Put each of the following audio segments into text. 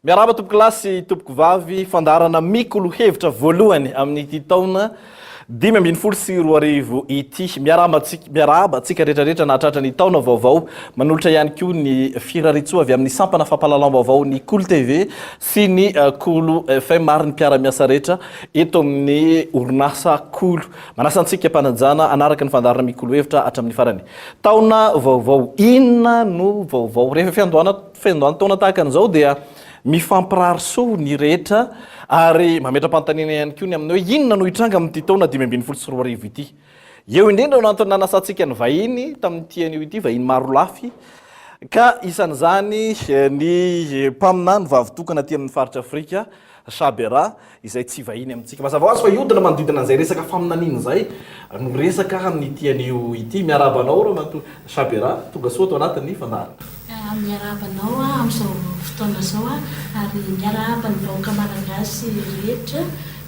Miarahaba tompokolahy sy tompokovavy, fandaharana mikolo hevitra voalohany amin'ity taona 2015 ity. Miarahaba antsika, miarahaba antsika rehetrarehetra nahatratra ny taona vaovao. Manolotra ihany koa ny firariantsoa avy amin'ny sampana fampahalalam-baovao ny Kolo TV sy ny Kolo FM ary ny mpiara-miasa rehetra eto amin'ny orinasa Kolo. Manasa antsika am-panajana hanaraka ny fandaharana Mikolo Hevitra hatramin'ny farany. Taona vaovao, inona no vaovao? Rehefa fiandohana fiandohan-taona tahaka an'izao dia mifampirary soa ny rehetra ary mametra-panontaniana ihany koa ny amin'ny hoe inona no hitranga amin'ity taona 2015 ity. Eo indrindra no antony nanasantsika ny vahiny tamin'ity anio ity, vahiny marolafy, ka isan'izany ny mpaminany vavy tokana aty amin'ny faritra Afrika, Shabera, izay tsy vahiny amintsika. Mazava ho azy fa hiodina manodidina an'izay resaka faminaniana izay no resaka amin'ity anio ity. Miarahaba anao Ramatoa Shabera, tonga soa ato anatin'ny fandaharana. Miarahaba anao amin'izao fotoana izao ary miarahaba ny vahoaka malagasy rehetra.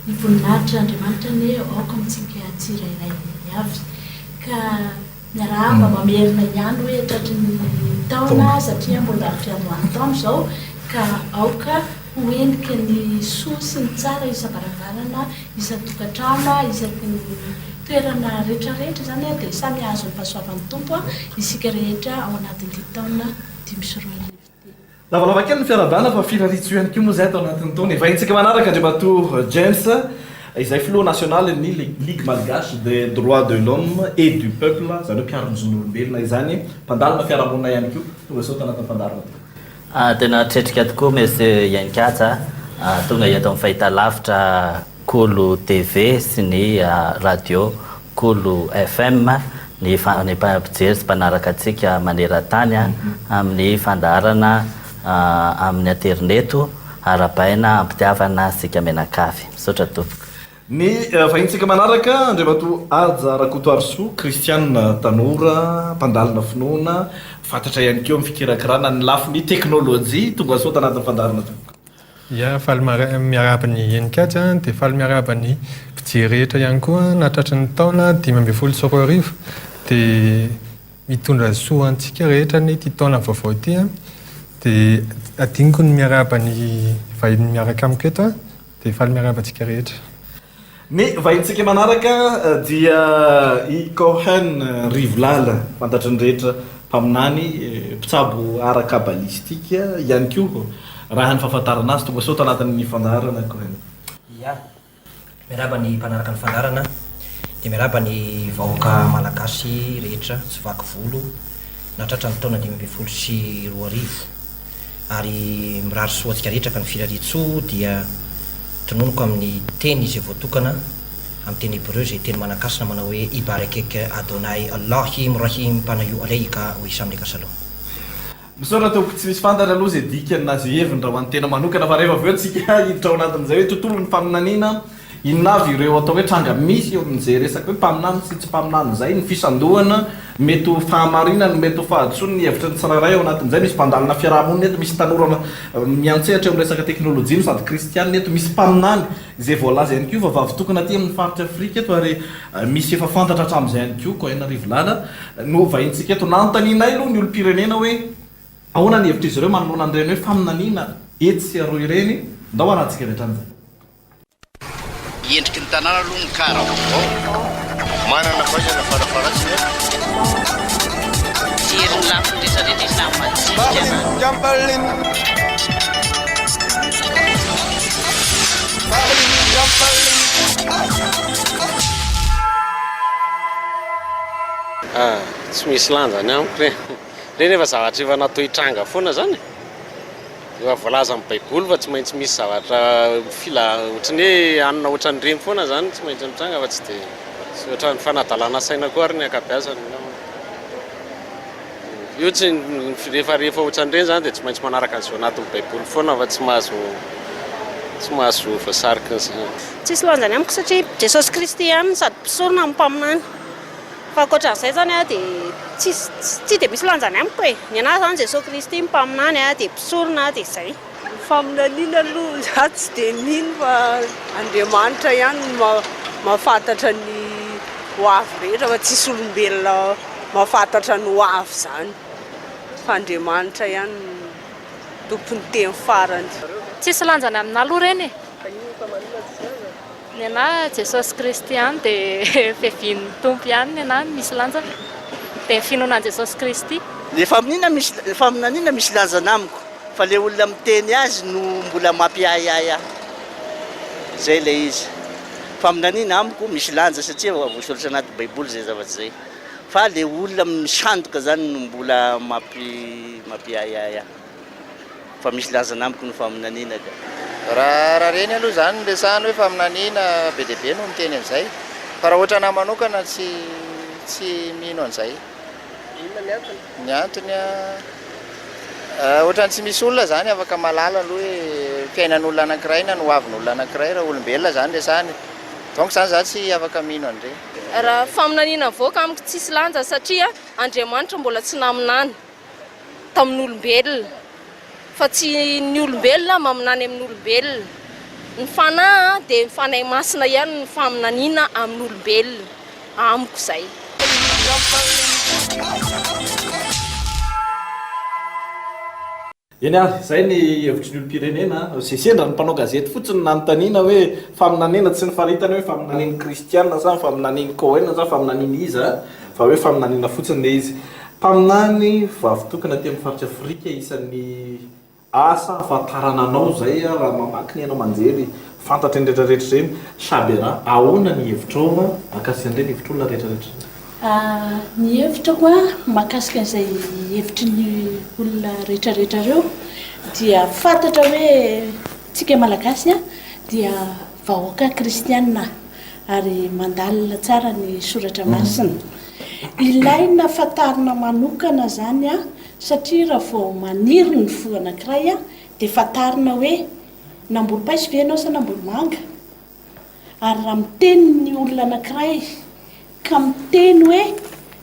Ny voninahitr' Andriamanitra anie aoka amintsika tsirairay avy. Ka miarahaba mamerina ihany hoe tratry ny taona satria mbola fiandohan'ny taona izao ka aoka ho heniky ny soa sy ny tsara isam-baravarana, isan-tokantrano, isaky ny toerana rehetrarehetra izany dia samy hahazo ny fahasoavan'ny Tompo isika rehetra ao anatin'ity taona 2005 ity. Lavalava kely ny fiarahabana fa firariantsoa ihany koa moa izay ato anatin'ny taona e. Vahintsika manaraka Andriamatoa James izay filoha nasionalin'ny Ligue Malgache des droits de l'homme et du peuple, izany hoe mpiaro ny zon'olombelona izany, mpandalina fiarahamonina ihany koa. Tonga soa ato anatin'ny fandaharana tompoko. Tena tretrika tokoa Monsieur Yenkatsa a, tonga eto amin'ny fahitalavitra Kolo TV sy ny radio Kolo FM ny ny mpijery sy mpanaraka antsika maneran-tany amin'ny fandaharana amin'ny aterineto arahabaina am-pitiavana isika mianakavy. Misaotra tompoko. Ny vahintsika manaraka, Andriamatoa Haja Rakotoarisoa, Kristianina tanora, mpandalina finoana, fantatra ihany koa amin'ny fikirakirana ny lafiny teknolojia. Tonga soa tanatin'ny fandaharana tompoko. Ia, faly miarahaba ny Henikajy an, dia faly miarahaba ny mpijery rehetra ihany koa nahatratry ny taona 2015 dia mitondra soa ho antsika rehetra anie ity taona vaovao ity an, dia adinoko ny miarahaba ny vahiny miaraka amiko eto an, dia faly miarahaba antsika rehetra. Ny vahintsika manaraka dia i Cohen Rivolala, fantatry ny rehetra, mpaminany, mpitsabo ara-kabalistika ihany koa, raha ny fahafantarana azy. Tonga soa ato anatin'ny fandaharana Cohen. Ia. Miarahaba ny mpanaraka ny fandaharana, dia miarahaba ny vahoaka malagasy rehetra tsy vaky volo nahatratra ny taona 2015. Ary mirary soa antsika rehetra ka ny firariantsoa dia tononiko amin'ny teny izay voatokana amin'ny teny hebreo izay teny manan-kasina manao hoe Ibarekek Adonai Allahim Rahim Panayu Aleika wa Isamleka Shalom. Misaotra tompoko, tsy misy fantatra aloha izay dikany na izay heviny raha ho an'ny tena manokana fa rehefa avy eo tsika hiditra ao anatin'izay hoe tontolon'ny faminaniana Inona avy ireo atao hoe tranga misy eo amin'izay resaka hoe mpaminany sy tsy mpaminany izay, ny fisandohana, mety ho fahamarinana, mety ho fahadisoana ny hevitry ny tsirairay ao anatin'izay, misy mpandalina fiaraha-monina eto, misy tanora miantsehatra eo amin'ny resaka teknolojia no sady kristianina eto, misy mpaminany izay voalaza ihany koa fa vavy tokana aty amin'ny faritra Afrika eto ary misy efa fantatra hatramin'izay ihany koa, Kohen Rivolala no vahintsika eto. Nanontanianay aloha ny olom-pirenena hoe ahoana ny hevitr'izy ireo manoloana an'ireny hoe faminaniana etsy sy aroa ireny, ndao harahantsika avy hatrany izay. Endriky ny tanàna aloha ny car vaovao. Manana fahaizana farafaharatsiny a. Mijery ny lafiny rehetra rehetra izy na ny madinika na. Ah, tsy misy lanjany amiko ireny. Ireny efa zavatra efa natao hitranga foana izany e. Efa voalaza amin'ny baiboly fa tsy maintsy misy zavatra fila ohatran'ny hoe hanina ohatran'ireny foana izany tsy maintsy mitranga fa tsy dia tsy ohatran'ny fanadalana saina koa ary ny ankabeazany angamba. Io tsy rehefa rehefa ohatran'ireny izany dia tsy maintsy manaraka an'izay ao anatin'ny baiboly foana fa tsy mahazo tsy mahazo voasariky ny saina. Tsisy lanjany amiko satria Jesosy Kristy ihany no sady mpisorona no mpaminany. Fa ankoatran'izay zany a dia tsisy tsy dia misy lanjany amiko e! Ny anahy zany Jesoa Kristy mpaminany a dia mpisorona dia zay. Ny faminaniana aloha za tsy dia mino fa Andriamanitra ihany no mahafantatra ny ho avy rehetra fa tsisy olombelona mahafantatra ny ho avy zany fa Andriamanitra ihany no tompon'ny teny farany. Tsisy lanjany aminà aloha ireny e! Fa inona fa maninona tsisy lanjany? Ny anà Jesosy Kristy ihany dia fiavian'ny Tompo ihany ny anà no misy lanjany. Dia ny finoana an'i Jesosy Kristy. Ny faminaniana misy faminaniana misy lanjany amiko fa le olona miteny azy no mbola mampiahiahy ahy. Zay ilay izy. Faminaniana amiko misy lanja satria voasoratra anaty baiboly zay zavatra zay. Fa le olona misandoka zany no mbola mampi mampiahiahy ahy. Fa misy lanjany amiko ny faminaniana ka. Raha raha reny aloha izany no resahana hoe faminaniana be dia be no miteny an'izay. Fa raha ohatranahy manokana tsy tsy mino an'izay. Inona ny antony? Ny antony an, ohatran'ny tsy misy olona izany afaka mahalala aloha hoe fiainan'olona anankiray na ny hoavin'olona anankiray raha olombelona izany resahana e. Donc izany izaho tsy afaka mino an'ireny. Raha faminaniana avoaka amiko tsisy lanja satria Andriamanitra mbola tsy naminany tamin'olombelona fa tsy ny olombelona maminany amin'olombelona. Ny fanahy dia ny fanahy masina ihany ny faminaniana amin'olombelona. Amiko izay. Eny ary, izay ny hevitry ny olom-pirenena. Izay sendra ny mpanao gazety fotsiny no nanontaniana hoe faminaniana, tsy nofaritana hoe faminanian'ny kristiana sa faminanian'i Cohen sa faminanian'iza fa hoe faminaniana fotsiny ilay izy. Mpaminany vavy tokana aty amin'ny faritra Afrika isan'ny asa ahafantarana anao izay raha mamaky ny haino aman-jery fantatra eny rehetrarehetra ireny. Shabera, ahoana ny hevitrao mahakasika an'ireny hevitr'olona rehetrarehetra ireny? Ny hevitrako mahakasika an'izay hevitry ny olona rehetrarehetra ireo dia fantatra hoe tsika Malagasy dia vahoaka kristiana ary mandalina tsara ny soratra masina. Ilaina fantarina manokana izany satria raha vao maniry ny voa anankiray dia fantarina hoe namboly paiso ve ianao sa namboly manga? Ary raha miteny ny olona anankiray ka miteny hoe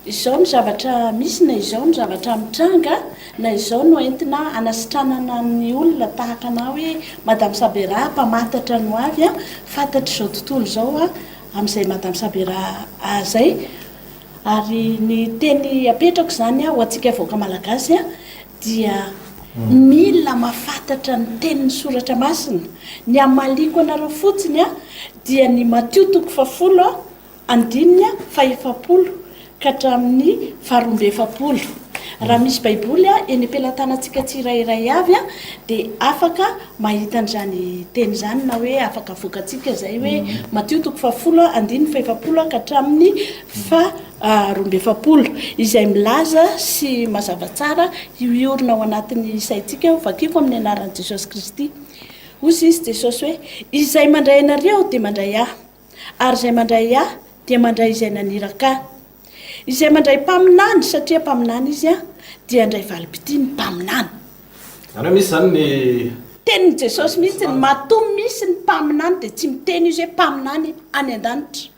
izao ny zavatra misy na izao ny zavatra mitranga na izao no entina hanasitranana ny olona tahaka anà hoe Madame Sabera mpamantatra ny ho avy an, fantatr'izao tontolo izao an, amin'izay Madame Sabera izay. Ary ny teny apetrako izany ho antsika vahoaka malagasy an, dia mila mahafantatra ny tenin'ny soratra masina, ny hamaliako anareo fotsiny dia ny Matio toko fahafolo andininy fahefapolo ka hatramin'ny faharoa-amby-efapolo. Raha misy baiboly eny am-pelatanantsika tsirairay avy dia afaka mahita an'izany teny izany na hoe afaka avoakantsika izay hoe Matio toko fahafolo andininy fahefapolo ka hatramin'ny faha 42, izay milaza sy mazava tsara io hiorina ao anatin'ny saintsika io, vakiko amin'ny anaran'i Jesosy Kristy. Hoy izy Jesosy hoe, Izay mandray anareo dia mandray Ahy, ary izay mandray Ahy dia mandray izay naniraka Ahy. Izay mandray mpaminany, satria mpaminany izy, dia handray valim-pitia ny mpaminany. Izany hoe misy izany ny. Tenin'i Jesosy mihitsy, matoa misy ny mpaminany dia tsy miteny izy hoe mpaminany any an-danitra.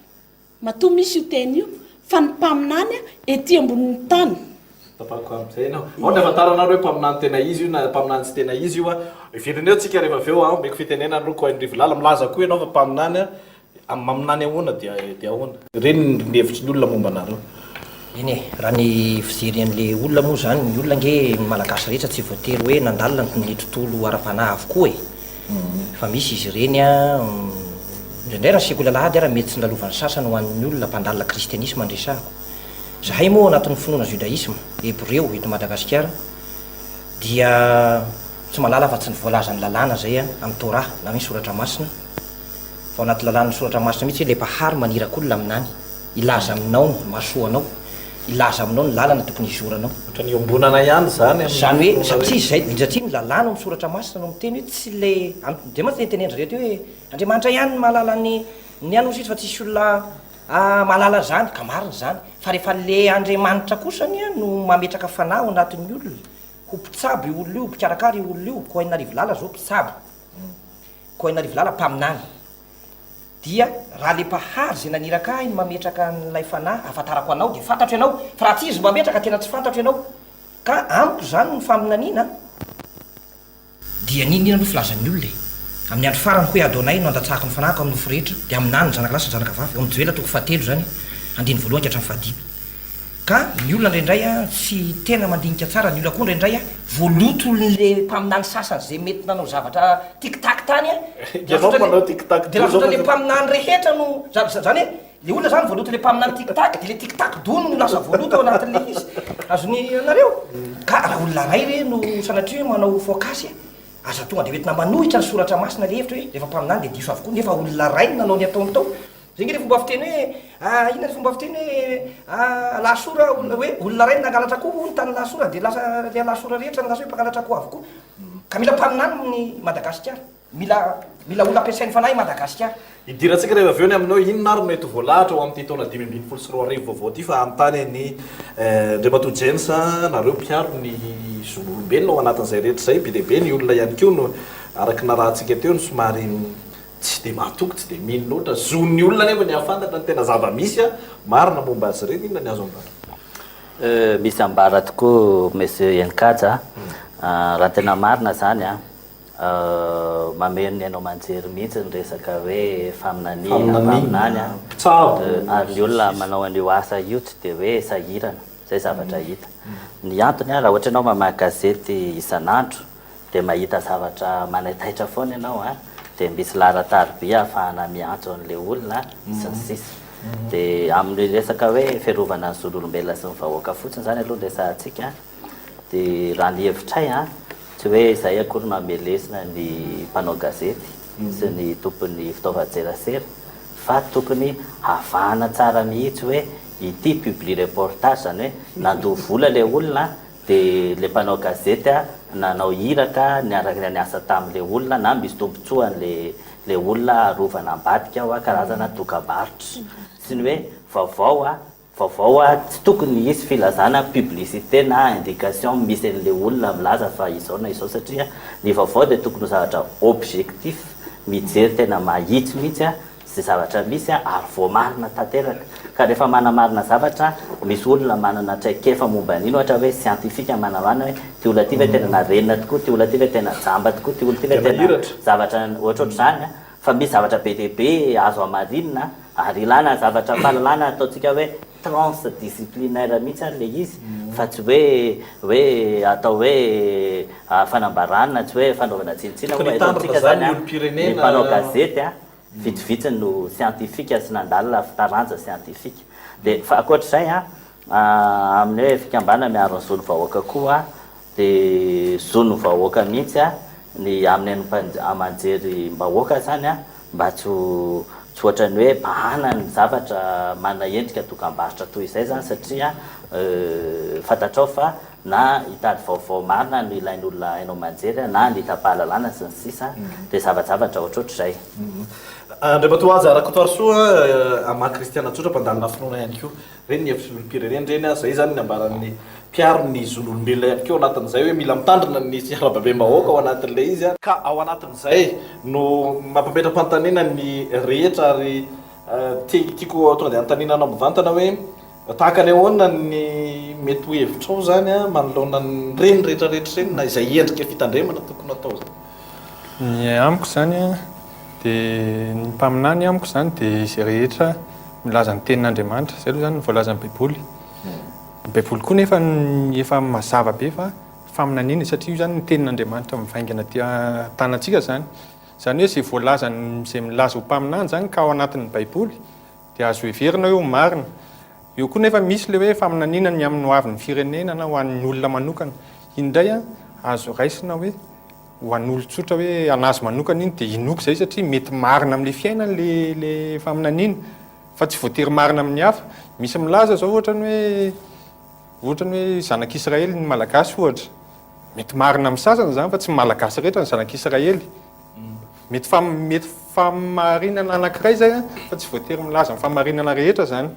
Matoa misy io teny io, fa ny mpaminany ety ambonin'ny tany. Tapahako amin'izay ianao. Ao ny ahafantarana ary hoe mpaminany tena izy io na mpaminany tsy tena izy io. Heverina eo tsika rehefa avy eo an, omeko fitenenana aloha Kohen Rivolala, milaza koa ianao fa mpaminany an, maminany ahoana dia dia ahoana? Ireny ny hevitry ny olona momba anareo. Eny e, raha ny fijery an'le olona moa izany, ny olona ange, ny Malagasy rehetra tsy voatery hoe nandalina ny tontolo ara-panahy avokoa e. Fa misy izy ireny an, indraindray raha sekoly alahady ara mety tsy nolalovan'ny sasany ho an'ny olona mpandalina kristianisma no resahako. Zahay moa ao anatin'ny finoana judaisme, hebreo, eto Madagasikara dia tsy mahalala afa-tsy ny voalazan'ny lalàna izay an, amin'ny Torah na hoe soratra masina, fa ao anaty lalàn'ny soratra masina mihitsy hoe ilay Mpahary maniraka olona aminany. Hilaza aminao ny mahasoa anao, hilaza aminao ny lalana tokony hizoranao. Ohatran'ny iombonana ihany izany amin'ny Izany hoe, finoana hoe. satria izay, satria ny lalàna ao amin'ny soratra masina no miteny hoe tsy ilay, dia mantsy ilay tenenin-dry zareo teo hoe Andriamanitra ihany no mahalala ny ny anona sisa fa tsisy olona mahalala an'izany, ka marina izany, fa rehefa ilay Andriamanitra kosa anie no mametraka fanahy ao anatin'ny olona, ho mpitsabo io olona io, mpikarakara io olona io, koa Ainarivolala izao mpitsabo, koa Ainarivolala mpaminany. Dia raha le Mpahary izay naniraka ahy no mametraka an'ilay fanahy ahafantarako anao dia fantatro ianao, fa raha tsy Izy no mametraka tena tsy fantatro ianao. Ka amiko izany ny faminaniana dia n'inon'inona aloha filazan'ny olona e! Amin'ny andro farany hoy Adonai no handatsahako ny fanahiko amin'ny nofo rehetra, dia haminany ny zanaka lahy sy ny zanaka vavy, ao amin'ny Joela toko fahatelo izany, andininy voalohany ka hatramin'ny fahadimy. Ka ny olona indraindray a tsy tena mandinika tsara, ny olona koa indraindray a voaloton'le mpaminany sasany zay mety nanao zavatra tic tac tany a, de Ianao mpanao tic tac de lasa le mpaminany rehetra no za- zany hoe le olona zany voaloton'le mpaminany tic tac de le tic tac dono no lasa voaloto ao anatin'le izy, azony anareo? Ka raha olona ray re no sanatria hoe manao focus a, aza tonga de hoentina manohitra ny soratra masina le hevitra hoe rehefa mpaminany de diso avokoa nefa olona ray no nanao ny ataony tao. Zay nge le fomba fiteny hoe ah inona le fomba fiteny hoe ah Alasora olona hoe olona iray no nangalatra akoho hono tany Alasora de lasa le Alasora rehetra no lasa hoe mpangalatra akoho avokoa. Ka mila mpaminany ny Madagasikara. Mila mila olona ampiasain'ny fanahy i Madagasikara. Hidirantsika rehefa avy eo ny amin'ny hoe inona ary no mety ho voalahatra ho amin'ity taona 2015 vaovao ity fa hanontany an'i Andriamatoa James nareo mpiaro ny zon'olombelona ao anatin'izay rehetra izay, be dia be ny olona ihany koa no araka ny narahantsika teo no somary Tsy dia mahatoky, tsy dia mino loatra. Zon'ny olona anefa ny hahafantatra ny tena zava-misy marina momba azy ireny. Inona ny azo ambara? Misy ambara tokoa Monsieur Heninkaja a. Raha ny tena marina izany a, mameno ny haino aman-jery mihitsy ny resaka hoe faminaniana, mpaminany a. Mpitsabo. Ary ny olona manao an'io asa io tsy dia hoe sahirana. Izay zavatra hita. Ny antony a, raha ohatra ianao mamaky gazety isan'andro, dia mahita zavatra manaitaitra foana ianao an, dia misy laharan-tariby ahafahana miantso an'ilay olona sy ny sisa. Dia amin'ny resaka hoe fiarovana ny zon'olombelona sy ny vahoaka fotsiny izany aloha no resahantsika, dia raha ny hevitray an, tsy hoe izay akory no hamelesina ny mpanao gazety sy ny tompon'ny fitaovan-tserasera fa tokony havahana tsara mihitsy hoe ity publi-reportage izany hoe nandoa vola ilay olona Dia ilay mpanao gazety nanao iraka niaraka niasa tamin'ilay olona na misy tombontsoan'ilay ilay olona arovana ambadika ao karazana dokambarotra. Sy ny hoe vaovao vaovao tsy tokony hisy filazana publicité na indication misy an'ilay olona milaza fa izao na izao satria ny vaovao dia tokony ho zavatra objectif mijery tena mahitsy mihitsy Izay zavatra misy ary voamarina tanteraka. Ka rehefa manamarina zavatra, misy olona manana traikefa momba an'iny, ohatra hoe siantifika manamarina hoe ity olona ity ve tena narenina tokoa, ity olona ity ve tena jamba tokoa, ity olona ity ve tena zavatra ohatrohatr'izany. Fa misy zavatra be dia be azo hamarinina ary ilana zavatra fahalalana ataontsika hoe transdisciplinaire mihitsy ary ilay izy fa tsy hoe hoe atao hoe fanambarana, tsy hoe fanaovana tsinontsinona. Tokony Eto hitandrina amintsika izany izany ny ny olom-pirenena. mpanao gazety Vitsivitsy no siantifika sy nandalina taranja siantifika. Dia fa ankoatr'izay an, amin'ny hoe fikambanana miaro ny zon'ny vahoaka koa dia zon'ny vahoaka mihitsy ny amin'ny haino aman-jerim-bahoaka izany an, mba tsy ho tsy ohatran'ny hoe bahana ny zavatra manana endrika dokambarotra toy izay izany satria fantatrao fa na hitady vaovao marina no ilain'ny olona haino aman-jery na ny hitam-pahalalana sy ny sisa dia zavajavatra ohatrohatr'izay. Andriamatoa Haja Rakotoarisoa, amin'ny maha kristiana tsotra mpandalina finoana ihany koa. Ireny ny hevitry ny olom-pirenena ireny, izay izany ny ambaran'ny mpiaro ny zon'olombelona ihany koa ao anatin'izay hoe mila mitandrina ny fiarababem-bahoaka ao anatin'ilay izy. Ka ao anatin'izay no mampametra-panontaniana ny rehetra ary tiako tonga dia anontaniana anao mivantana hoe Tahaka ny ahoana ny mety ho hevitrao izany manoloana an'ireny rehetra rehetra ireny na izay endrika fitandremana tokony hatao izany? Ny amiko izany dia ny mpaminany amiko izany dia izay rehetra milaza ny tenin'Andriamanitra. Izay aloha izany no voalazan'ny Baiboly. Ny Baiboly koa nefa efa mazava be fa faminaniana satria io izany ny tenin'Andriamanitra mivaingana aty an-tanantsika izany. Izany hoe izay voalazan'ny izay milaza ho mpaminany izany ka ao anatin'ny Baiboly Dia azo heverina hoe ho marina. Eo koa nefa misy ilay hoe faminaniana ny amin'ny hoavin'ny firenena na ho an'ny olona manokana. Iny indray an, azo raisina hoe ho an'olon-tsotra hoe an'azy manokana iny dia inoako izay satria mety marina amin'ilay fiainany ilay ilay faminaniana fa tsy voatery marina amin'ny hafa. Misy milaza izao ohatra ny hoe ohatra ny hoe zanak'Israely ny Malagasy ohatra. Mety marina amin'ny sasany izany fa tsy ny Malagasy rehetra ny zanak'Israely. Mety fa mety fahamarinana anankiray izay an, fa tsy voatery milaza ny fahamarinana rehetra izany.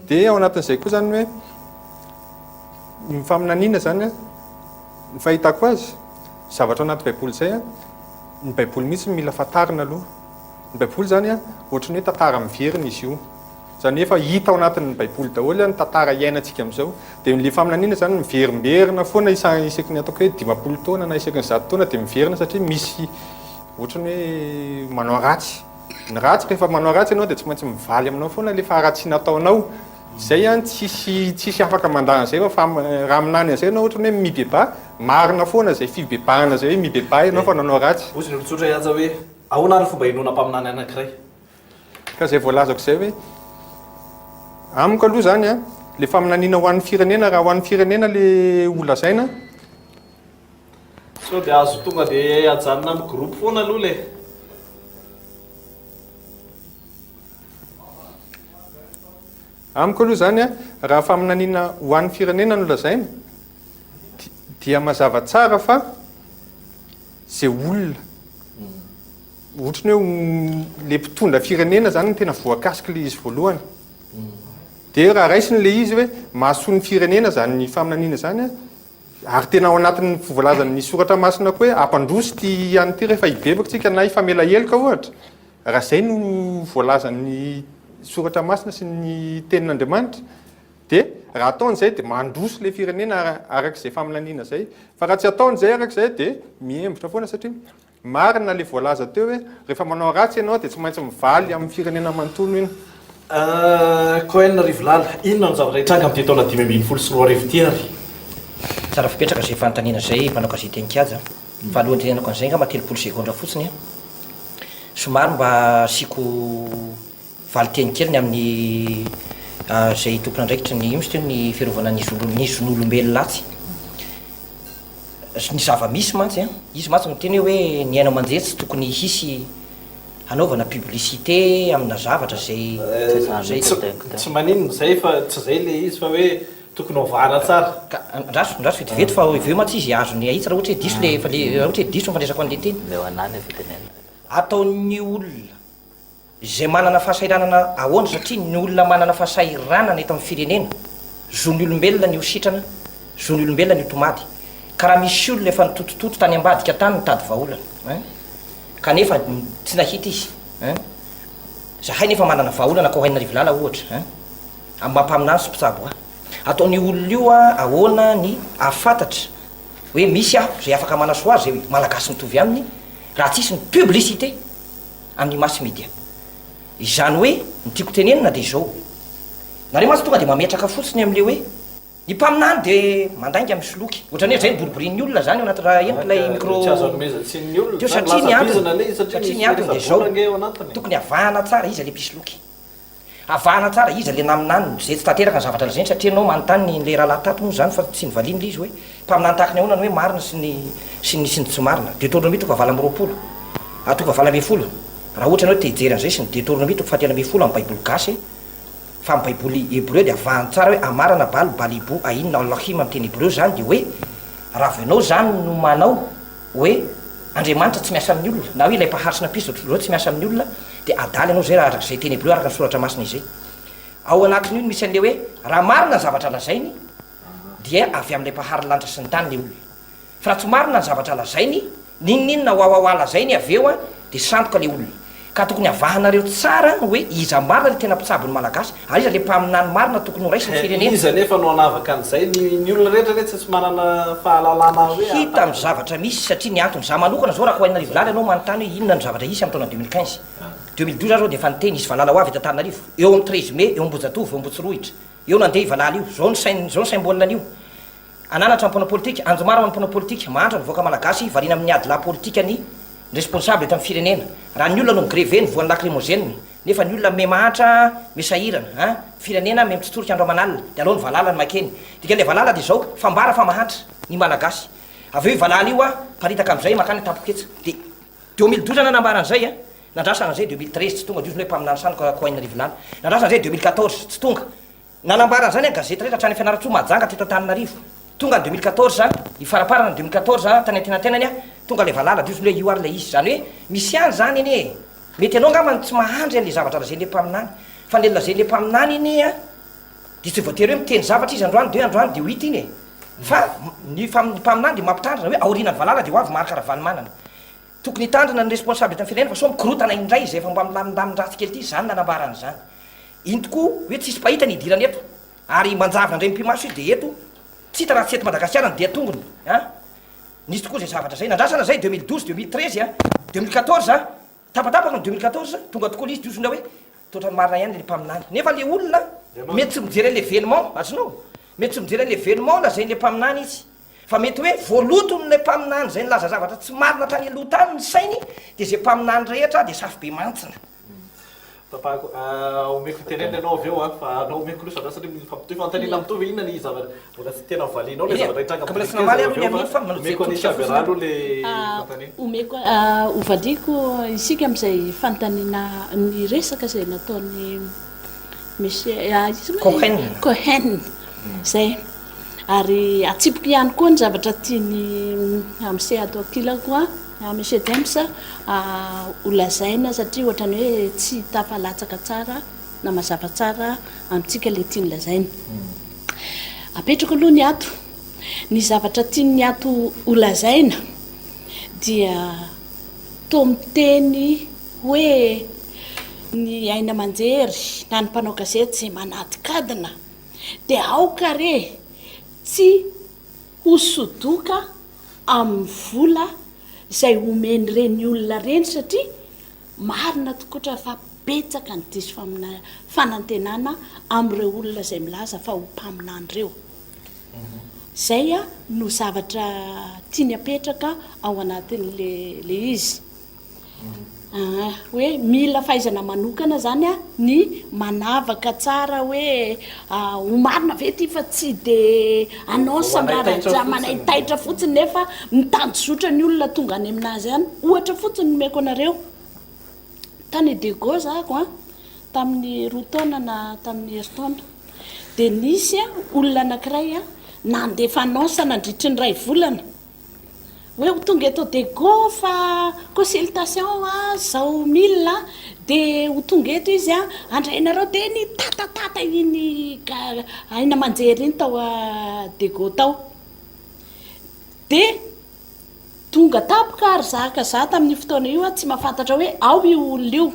Dia ao anatin'izay koa izany hoe ny faminaniana izany an, ny fahitako azy, zavatra ao anaty Baiboly izay an, ny Baiboly mihitsy no mila fantarina aloha. Ny Baiboly izany an, ohatran'ny hoe tantara miverina izy io. Izany hoe efa hita ao anatin'ny Baiboly daholo ny tantara iainantsika amin'izao. Dia ilay faminaniana izany miverimberina foana isaky ny ataoko hoe 50 taona na isaky ny 100 taona dia miverina satria misy ohatran'ny hoe manao ratsy. Ny ratsy rehefa manao ratsy ianao dia tsy maintsy mivaly aminao foana ilay faharatsiana ataonao. Zay an tsisy tsisy afaka mandà an'izay fa raha aminany an'izay ianao ohatrany hoe mibebaha, marina foana izay fibebahana izay hoe mibebaha ianao fa nanao ratsy. Hozy ny olon-tsotra hihaja hoe, Ahoana ary ny fomba hinoana mpaminany anankiray? Ka izay voalazako izay hoe, amiko aloha izany an, le faminaniana ho an'ny firenena, raha ho an'ny firenena le ho lazaina, Sao dia azo tonga dia ajanona amin'ny groupe foana aloha le. Amiko aloha izany an, raha faminaniana ho an'ny firenena no lazaina dia mazava tsara fa izay olona ohatry ny hoe le mpitondra firenena izany no tena voakasik'ilay izy voalohany. Dia raha raisina ilay izy hoe mahasoa ny firenena izany faminaniana izany an, ary tena ao anatin'ny voalazan'ny soratra masina koa hoe hampandroso ity an'ity rehefa hibebaka tsika na hifamela heloka ohatra, raha izay no voalazan'ny soratra masina sy ny tenin'Andriamanitra dia raha ataony izay dia mandroso ilay firenena araka izay faminaniana izay, fa raha tsy ataony izay araka izay dia mihembotra foana satria Marina le voalaza teo hoe rehefa manao ratsy ianao dia tsy maintsy mivaly amin'ny firenena manontolo iny. Cohen Rivolala, inona no zavatra hitranga amin'ity taona 2015 ity ary? Tsara fipetraka izay fanontaniana izay mpanao gazety Enkiaja. Fa alohan'ny hitenenako an'izay angamba 30 segondra fotsiny an. Somary mba asiako valinteny kely ny amin'ny izay tompon'andraikitry ny ino izy teo ny fiarovana ny zon'olombelona atsy. Ny zava-misy mantsy an, izy mantsy miteny hoe ny haino aman-jery tsy tokony hisy hanaovana publicité amina zavatra izay izay. Tsy maninona izay fa tsy izay ilay izy fa hoe tokony hovahana tsara. Ka andraso, andraso vetivety fa avy eo mantsy izy azony ahitsy raha ohatra hoe diso le, raha ohatra hoe diso ny fandraisako an'ilay teny. Omeo anah ilay fitenenana. Ataon'ny olona. Izay manana fahasahiranana ahoana satria ny olona manana fahasahiranana eto amin'ny firenena, zon'ny olombelona ny ho sitrana, zon'ny olombelona ny ho tomady. Ka raha misy olona efa nitotototo tany ambadika tany nitady vahaolana hein, kanefa tsy nahita izy hein, zahay nefa manana vahaolana kao Hainarivolala ohatra hein, amin'ny maha mpaminany sy mpitsabo ahy. Ataon'io olona io ahoana ny ahafantatra hoe misy aho izay afaka manasoa azy izay malagasy mitovy aminy raha tsisy ny publicité. amin'ny mass media. Izany hoe ny tiako tenenina dia izao, nareo mantsy tonga dia mametraka fotsiny amin'ilay hoe ny mpaminany dia mandainga misoloky, ohatran'ny hoe izay no boriborian'ny olona izany ao anaty raha henoko ilay micro Tsy azo anomezan-tsiny ny olona teo izany, satria ny lasa antony bizina ilay izy satria satria misy ny antony dia izao, resa-bola ange ao anatiny e. tokony avahana tsara iza ilay mpisoloky. Avahana tsara iza le naminany ze tsy tanteraka ny zavatra lazainy satria enao manontany ny le rahalahy tato moa zany fa tsy novaliany le izy hoe mpaminany tahaka ny ahoana ny hoe marina sy ny sy ny sy ny tsy marina Deuteronomie toko fahavalo amby roapolo a toko fahavalo ambin'ny folo raha ohatra enao te hijery an'izay sy ny Deuteronomie toko fahatelo ambin'ny folo amin'ny baiboly gasy fa amin'ny baiboly hebreo dia avahany tsara hoe amarana bal balibo ain Elohim amin'ny teny hebreo zany dia hoe raha vao enao zany no manao hoe Andriamanitra tsy miasa amin'ny olona, na hoe ilay Mpahary sy Nampisy izao tontolo izao tsy miasa amin'ny olona, dia adala ianao izay raha araka izay teny hebreo araka ny soratra masina izay. Ao anatin'io no misy an'ilay hoe raha marina ny zavatra lazainy dia avy amin'ilay Mpahary ny lanitra sy ny tany ilay olona. Fa raha tsy marina ny zavatra lazainy, n'inon'inona wawawa lazainy avy eo dia sandoka ilay olona. Ka tokony avahanareo tsara hoe iza marina ilay tena mpitsabo ny Malagasy, ary iza ilay mpaminany marina tokony ho raisin'ny firenena. Iza anefa no hanavaka an'izay? Ny ny olona rehetra anie tsy tsy manana fahalalana hoe Hita amin'ny zavatra misy satria ny antony, za manokana zao raha kohainarivo lala ianao manontany hoe inona no zavatra hisy amin'ny taona 2015, 2012 aho zao dia efa niteny hisy valala ho avy eto Antananarivo, eo amin'ny 13 mai, eo Ambohijatovo, eo Ambohitsorohitra, eo nandeha io valala io, zao ny sain, zao ny symbole an'io. Hananatra ny mpanao politika, anjomara ho an'ny mpanao politika, mahantra ny vahoaka malagasy, variana amin'ny ady lahy politika ny responsable eto amin'ny firenena. Raha ny olona no mi-greve ny voan'ny lacrymogène, nefa ny olona me mahantra, me sahirana, an, firenena me mitsotsorika andro aman'alina, dia aleo ny valala no makeny. Dikan'ilay valala dia izao, fambara fa mahantra ny malagasy. Avy eo io valala io an, paritaka amin'izay makany an-tampon-ketsa. Dia 2012 nanambara an'izay an, nandrasana an'izay 2013 tsy tonga, dia hozy ny hoe mpaminany sandoka Kohen Rivolala. Nandrasana an'izay 2014 tsy tonga. Nanambara an'izany ny gazety rehetra hatrany Fianarantsoa, Mahajanga, teto Antananarivo. Tonga ny 2014, ny faraparana ny 2014, tany antenantenany, tonga ilay valala, dia hozy ny hoe io ary ilay izy. Izany hoe misy ihany izany anie e! Mety ianao angamba no tsy mahandry an'ilay zavatra lazain'ilay mpaminany. Fa ilay lazain'ilay mpaminany anie an, dia tsy voatery hoe miteny zavatra izy androany dia hoe androany dia ho hita iny e! Fa ny mpaminany dia mampitandrina hoe aorianan'ny valala dia ho avy Marc Ravalomanana. Tokony hitandrina ny responsable eto amin'ny firenena fa sao mikorotana indray izay efa mba milamindamin-dratsy kely ity, izany nanambarany izany. Iny tokoa hoe tsisy mpahita ny hidirany eto ary manjavona indray mipi-maso izy dia eto tsy hita raha tsy eto Madagasikara ny dian-tongony a! Nisy tokoa izay zavatra izay, nandrasana izay 2012, 2013 a, 2014 a, tapatapaka ny 2014 tonga tokoa ilay izy dia hozy indray hoe toa ohatran'ny marina ihany ilay mpaminany nefa ilay olona. Mety tsy mijery an'ilay événement, azonao? Mety tsy mijery an'ilay événement lazain'ilay mpaminany izy. Fa mety hoe voaloton'ilay mpaminany izay nilaza zavatra tsy marina tany aloha tany ny sainy, dia izay mpaminany rehetra dia safobemantsina. Tapahako, omeko fitenenana ianao avy eo an, fa anao omeko loha sady satria mifampitohy fanontaniana mitovy, inona ny zavatra mbola tsy tena valianao ilay zavatra hitranga Ka mbola tsy namaly aloha ny amin'iny fa manao jery omeko an'i todika Chavera fotsiny aloha ilay fanontaniana. Omeko, hovaliako isika amin'izay fanontaniana ny resaka izay nataon'i Monsieur, iza moa? Cohen. Cohen, izay. Ary atsipiko ihany koa ny zavatra tian'i Monsieur ato ankilako an, Monsieur Dems, ho lazaina satria ohatran'ny hoe tsy tafalatsaka tsara na mazava tsara amintsika ilay tiany lazaina. Apetrako aloha ny ato. Ny zavatra tian'ny ato ho lazaina dia toa miteny hoe ny haino aman-jery na ny mpanao gazety izay manadikadina Dia aoka re tsy ho sodoka amin'ny vola izay omen'ireny olona ireny satria marina tokotra fa betsaka ny diso fanantenana amin'ireo olona izay milaza fa ho mpaminany ireo. Izay no zavatra tiany apetraka ao anatin'ilay izy. Aa hoe mila fahaizana manokana zany a ny manavaka tsara hoe ho marina ve ity fa tsy de annonce miraraja manaitaitra fotsiny nefa mitanjozotra ny olona tonga any aminazy any. Ohatra fotsiny nomeko anareo, tany Diego zahako a, tamin'ny roa taona na tamin'ny herintaona dia nisy olona anakiray a nandefa annonce nandritry ny iray volana. Hoe ho tonga eto Diego fa consultation a, zao mille a, de ho tonga eto izy a, handray anareo, de nitatatata iny haino aman-jery iny tao Diego tao. De tonga tampoka ary za ka za tamin'io fotoana io a tsy mahafantatra hoe ao io olona io.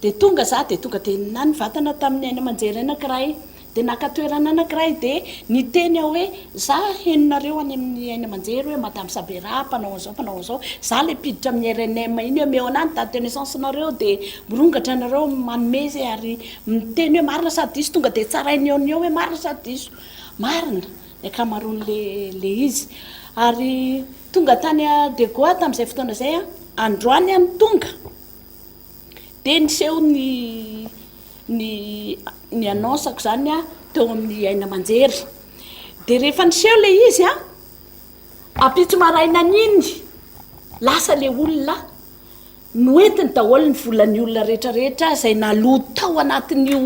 Dia tonga za dia tonga dia na nivatana tamin'ny haino aman-jery anankiray, dia naka toerana anankiray dia niteny aho hoe za henonareo any amin'ny haino aman-jery hoe madame Sabera mpanao an'izao mpanao an'izao, za ilay mpiditra amin'ny rnm iny hoe omeo anah ny date de naissance nareo dia mirongatra nareo manome izay ary miteny hoe marina sa diso, tonga dia tsarainy eo no eo hoe marina sa diso, marina ny ankamaroan'ilay ilay izy. Ary tonga tany Diego aho tamin'izay fotoana izay an, androany aho no tonga. Dia niseho ny ny ny annonce-ko izany an, teo amin'ny haino aman-jery. Dia rehefa niseho ilay izy an, ampitso marainan'iny, lasa ilay olona, noentiny daholo ny volan'ny olona rehetra rehetra izay naloa tao anatin'io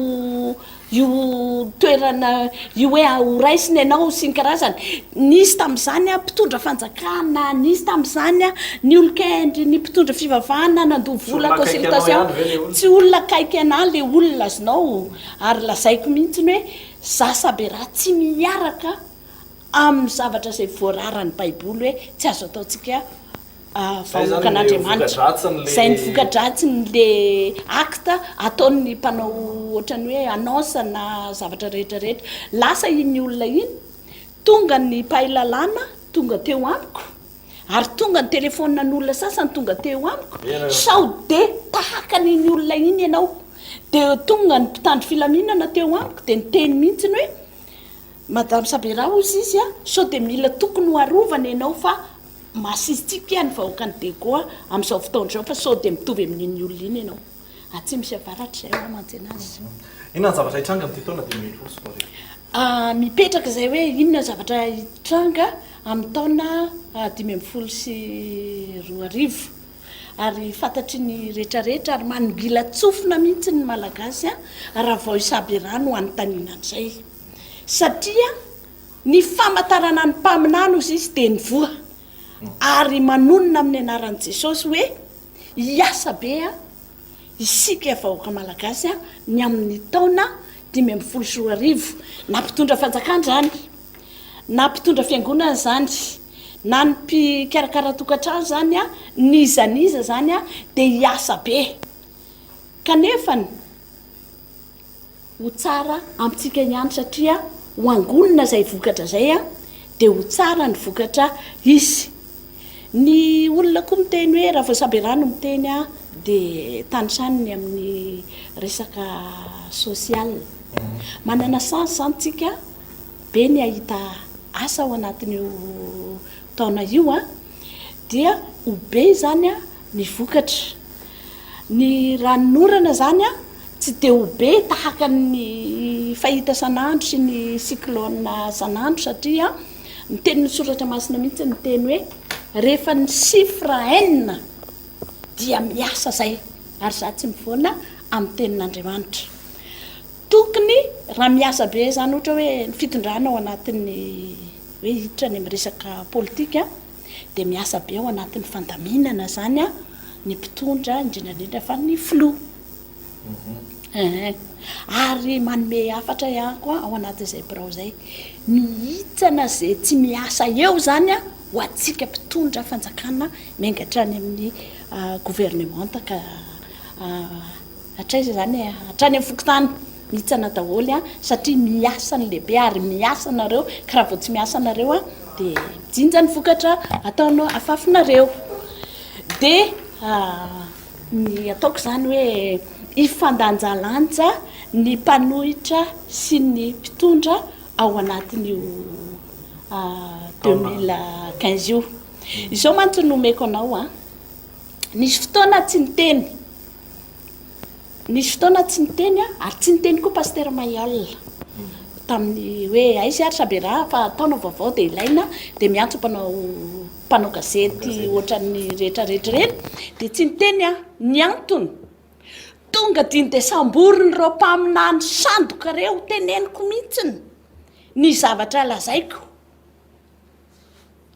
Io toerana io hoe ho raisina ianao sy ny karazany. Nisy tamin'izany mpitondra fanjakana, nisy tamin'izany ny olon-kendry, ny mpitondra fivavahana nandoa vola consultation. Tsy olona akaiky anah le olona azonao ary lazaiko mihitsy hoe za Sabera tsy miaraka amin'ny zavatra izay voararan'ny baiboly hoe tsy azo ataontsika vahoakan'Andriamanitra. Izay ny voka-dratsin'le acte ataon'ny mpanao ohatran'ny hoe annonce na zavatra rehetra rehetra. Lasa iny olona iny, tonga ny mpahay lalàna tonga teo amiko, ary tonga ny telefaoninan'olona sasany tonga teo amiko, sao dia tahaka an'iny olona iny ianao. Dia tonga ny mpitandro filaminana teo amiko dia niteny mihitsy hoe, Madame Sabera hozy izy a, sao dia mila tokony ho arovana ianao fa masistika ny vahoakan'i Diego amin'izao fotoana izao fa sao dia mitovy amin'iny olona iny ianao. Atsimo sy avaratra izay hoa mantsina azy. Inona ny zavatra hitranga amin'ity taona 2015 ity? Mipetraka izay hoe inona ny zavatra hitranga amin'ny taona 2015 ary fantatry ny rehetrarehetra ary manongilan-tsofina mihitsy ny Malagasy raha vao i Sabera no anontaniana an'izay satria Ny famantarana ny mpaminany hozy izy dia ny voa, ary manonona amin'ny anaran'i Jesosy hoe hiasa be isika vahoaka malagasy ny amin'ny taona 2015, na mpitondra fanjakana izany, na mpitondra fiangonana izany, na ny mpikarakara tokantrano izany, n'iza n'iza izany dia hiasa be. Kanefa. Ho tsara amintsika ihany satria ho angonina izay vokatra izay dia ho tsara ny vokatra hisy. Ny olona koa miteny hoe raha vao Sabera no miteny dia tanisany ny amin'ny resaka social. Manana chance izany tsika be ny hahita asa ao anatin'io taona io an, dia ho be izany ny vokatra. Ny ranonorana izany an, tsy dia ho be tahaka ny fahita isan'andro sy ny cyclone isan'andro satria ny tenin'ny soratra masina mihitsy niteny hoe rehefa ny chiffre enina dia miasa izay ary izaho tsy mivoana amin'ny tenin'Andriamanitra. Tokony raha miasa be izany ohatra hoe ny fitondrana ao anatin'ny hoe hiditra any amin'ny resaka politika dia miasa be ao anatin'ny fandaminana izany ny mpitondra indrindra indrindra fa ny filoha. Eeh. Ary manome hafatra ihany koa ao anatin'izay birao izay. Mihitsana izay tsy miasa eo izany ho antsika mpitondra fanjakana miainga hatrany amin'ny gouvernemanta ka hatraiza izany e, hatrany amin'ny fokontany. Mihitsana daholo satria miasa ny lehibe ary miasa nareo ka raha vao tsy miasa nareo dia mijinja ny vokatra ataonao afafinareo. Dia Ny ataoko izany hoe hifandanjalanja ny mpanohitra sy ny mpitondra ao anatin'io 2015 io. Izao mantsy no omeko anao an, nisy fotoana tsy niteny, nisy fotoana tsy niteny aho ary tsy niteny koa Pasitera Mailhol tamin'ny hoe aiza ary Sabera fa taona vaovao dia ilaina dia miantso mpanao mpanao gazety ohatran'ny rehetra rehetra ireny dia tsy niteny aho ny antony tonga diny dia samborin'ireo mpaminany sandoka ireo teneniko mihitsiny ny zavatra lazaiko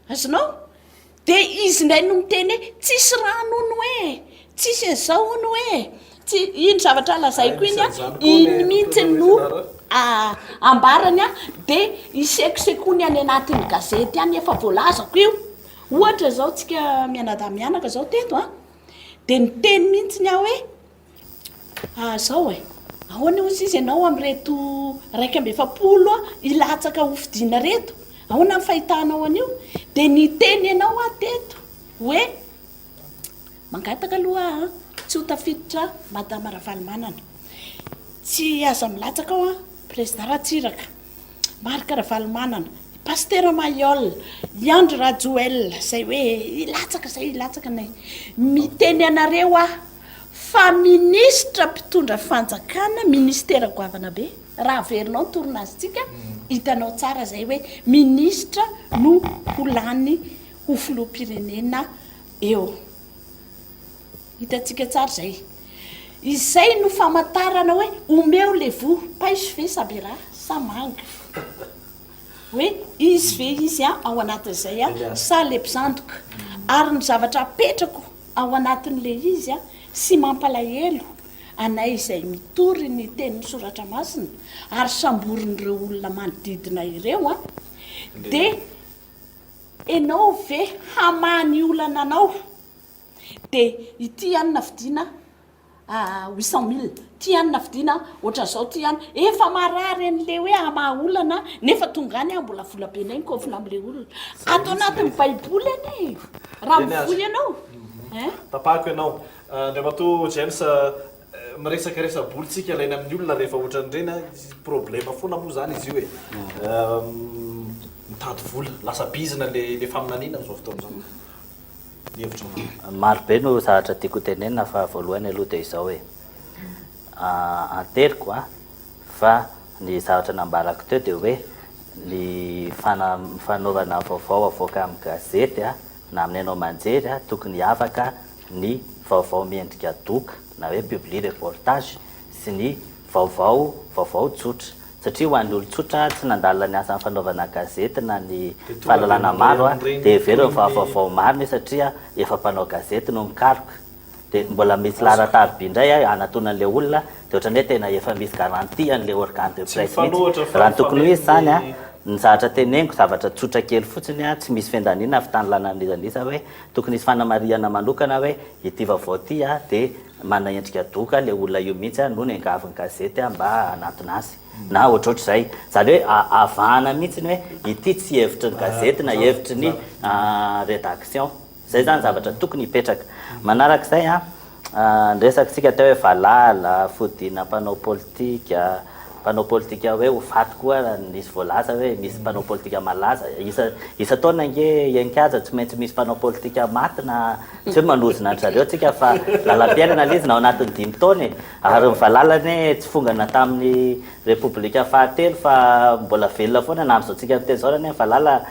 azonao dia izy indray no miteny hoe tsisy rano hono hoe tsisy an'izao hono hoe tsy iny zavatra lazaiko iny a iny mihitsy no ambarany a dia isekosekoany any anatin'ny gazety any efa voalazako io ohatra zao tsika mianadahy mianaka zao teto a dia niteny mihitsy ny aho hoe ah, zao e ahoana ozy izy ianao amin'ireto 41 hilatsaka ho fidiana reto ahoana ny fahitanao an'io dia niteny ianao aho teto hoe Mangataka aloha aho an, tsy ho tafiditra Madama Ravalomanana. Tsy aza milatsaka ao an, Président Ratsiraka, Marc Ravalomanana, i Pasitera Mailhol, i Andry Rajoel, izay hoe hilatsaka izay hilatsaka nay. Miteny anareo aho fa minisitra mpitondra fanjakana, ministera goavana be, raha averinao ny tournage-tsika, hitanao tsara izay hoe minisitra no ho lany ho filoham-pirenena eo. Hitantsika tsara izay. Izay no famantarana hoe omeo le voa, paiso ve sa bera sa manga. Hoe izy ve izy ao anatin'izay sa le mpisandoka. Ary ny zavatra apetrako ao anatin'le izy sy mampalahelo anay izay mitory ny tenin'ny soratra masina ary samborin'ireo olona manodidina ireo dia Enao ve hamaha ny olana anao? De ity anona vidiana 800 mille, ty anona vidiana ohatran'izao, ty anona, efa marary an'le hoe hamaha olana nefa tonga any aho mbola vola be indray ny kôfina am'le olona. Ato anatin'ny baiboly anie e! Raha mivoy ianao hein! Tapahako ianao. Andriamatoa James, Miresaka resa-bola tsika alaina amin'ny olona rehefa ohatran'ireny an, problème foana moa zany izy io e. Mitady vola, lasa bizina le le faminaniana amin'izao fotoana izao. Ny hevitrao? Maro be no zavatra tiako ho tenenina fa voalohany aloha dia izao e, anteriko an, fa ny zavatra nambarako teo dia hoe ny fanaovana vaovao avoaka amin'ny gazety an, na amin'ny haino aman-jery an, tokony hiavaka ny vaovao miendrika doka na hoe publi-reportage sy ny vaovao vaovao tsotra. Satria ho an'ny olon-tsotra tsy nandalina ny asan'ny fanaovana gazety na ny fahalalana maro dia heveriny fa vaovao marina io satria efa mpanao gazety no mikaroka. Dia mbola misy laharan-tariby indray hanatonan'ilay olona dia ohatran'ny hoe tena efa misy garantie an'ilay organe de presse mihitsy. Raha ny tokony ho izy izany ny zavatra teneniko zavatra tsotra kely fotsiny tsy misy fiandaniana fitanilana an'iza n'iza hoe Tokony hisy fanamarihana manokana hoe ity vaovao ity dia manana endrika doka, ilay olona io mihitsy no niangavy ny gazety mba hanantona azy. Na ohatrohatr'izay. Izany hoe avahana mihitsy ny hoe ity tsy hevitry ny gazety na hevitry ny rédaction. Izay izany zavatra tokony hipetraka. Manarak'izay, ny resakitsika teo hoe valala, fodiana mpanao politika. mpanao politika hoe ho faty koa raha nisy voalaza hoe misy mpanao politika malaza. Isa isan-taona ange Iankaja tsy maintsy misy mpanao politika maty na tsy hoe manozona an-dry zareo tsika fa lalam-piainana ilay izy na ao anatin'ny dimy taona e. Ary ny valala anie tsy fongana tamin'ny Repoblika fahatelo fa mbola velona foana na amin'izao tsika miteny izao ary anie ny valala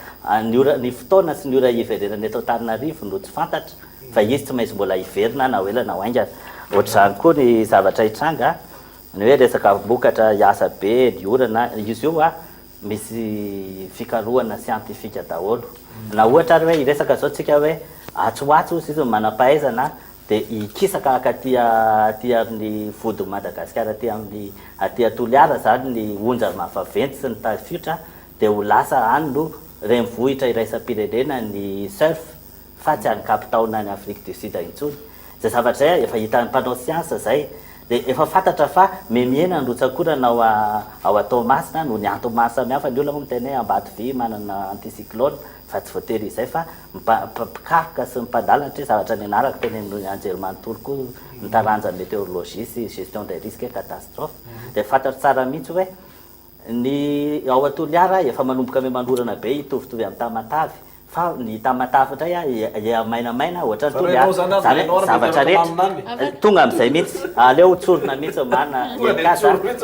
ny ora ny fotoana sy ny ora hiverenany eto Antananarivo no tsy fantatra fa izy tsy maintsy mbola hiverina na ho ela na ho haingana. Ohatr'izany koa ny zavatra hitranga, ny hoe resaka vokatra hiasa be ny orana, izy io misy fikarohana siantifika daholo. Na ohatra ary hoe hiresaka izao tsika hoe atsy ho atsy hozy izy ny manam-pahaizana dia hikisaka hankaty aty amin'ny vodin'i Madagasikara aty amin'ny aty Toliara izany ny onja mahavaventy sy ny tafiotra dia ho lasa any no renivohitra iraisam-pirenena ny surf fa tsy any Cape Town any Afrique du Sud intsony. Izay zavatra izay efa hitan'ny mpanao siansa izay dia efa fantatra fa mihemihena ny rotsak'orana ao ao Toamasina noho ny antony maro samihafa, ny olona moa miteny hoe Ambatovy manana anticyclone fa tsy voatery izay fa mpikaroka sy ny mpandalina satria zavatra nianarako teny amin'ny anjerimanontolo koa ny taranja météorologie sy gestion des risques et catastrophes dia fantatro tsara mihitsy hoe ny ao Toliara efa manomboka miha-manorana be hitovitovy amin'ny Tamatave fa ny Tamatave indray a mainamaina ohatran'ny Toliara izany hoe zavatra rehetra tonga amin'izay mihitsy aleo tsorina mihitsy ny marina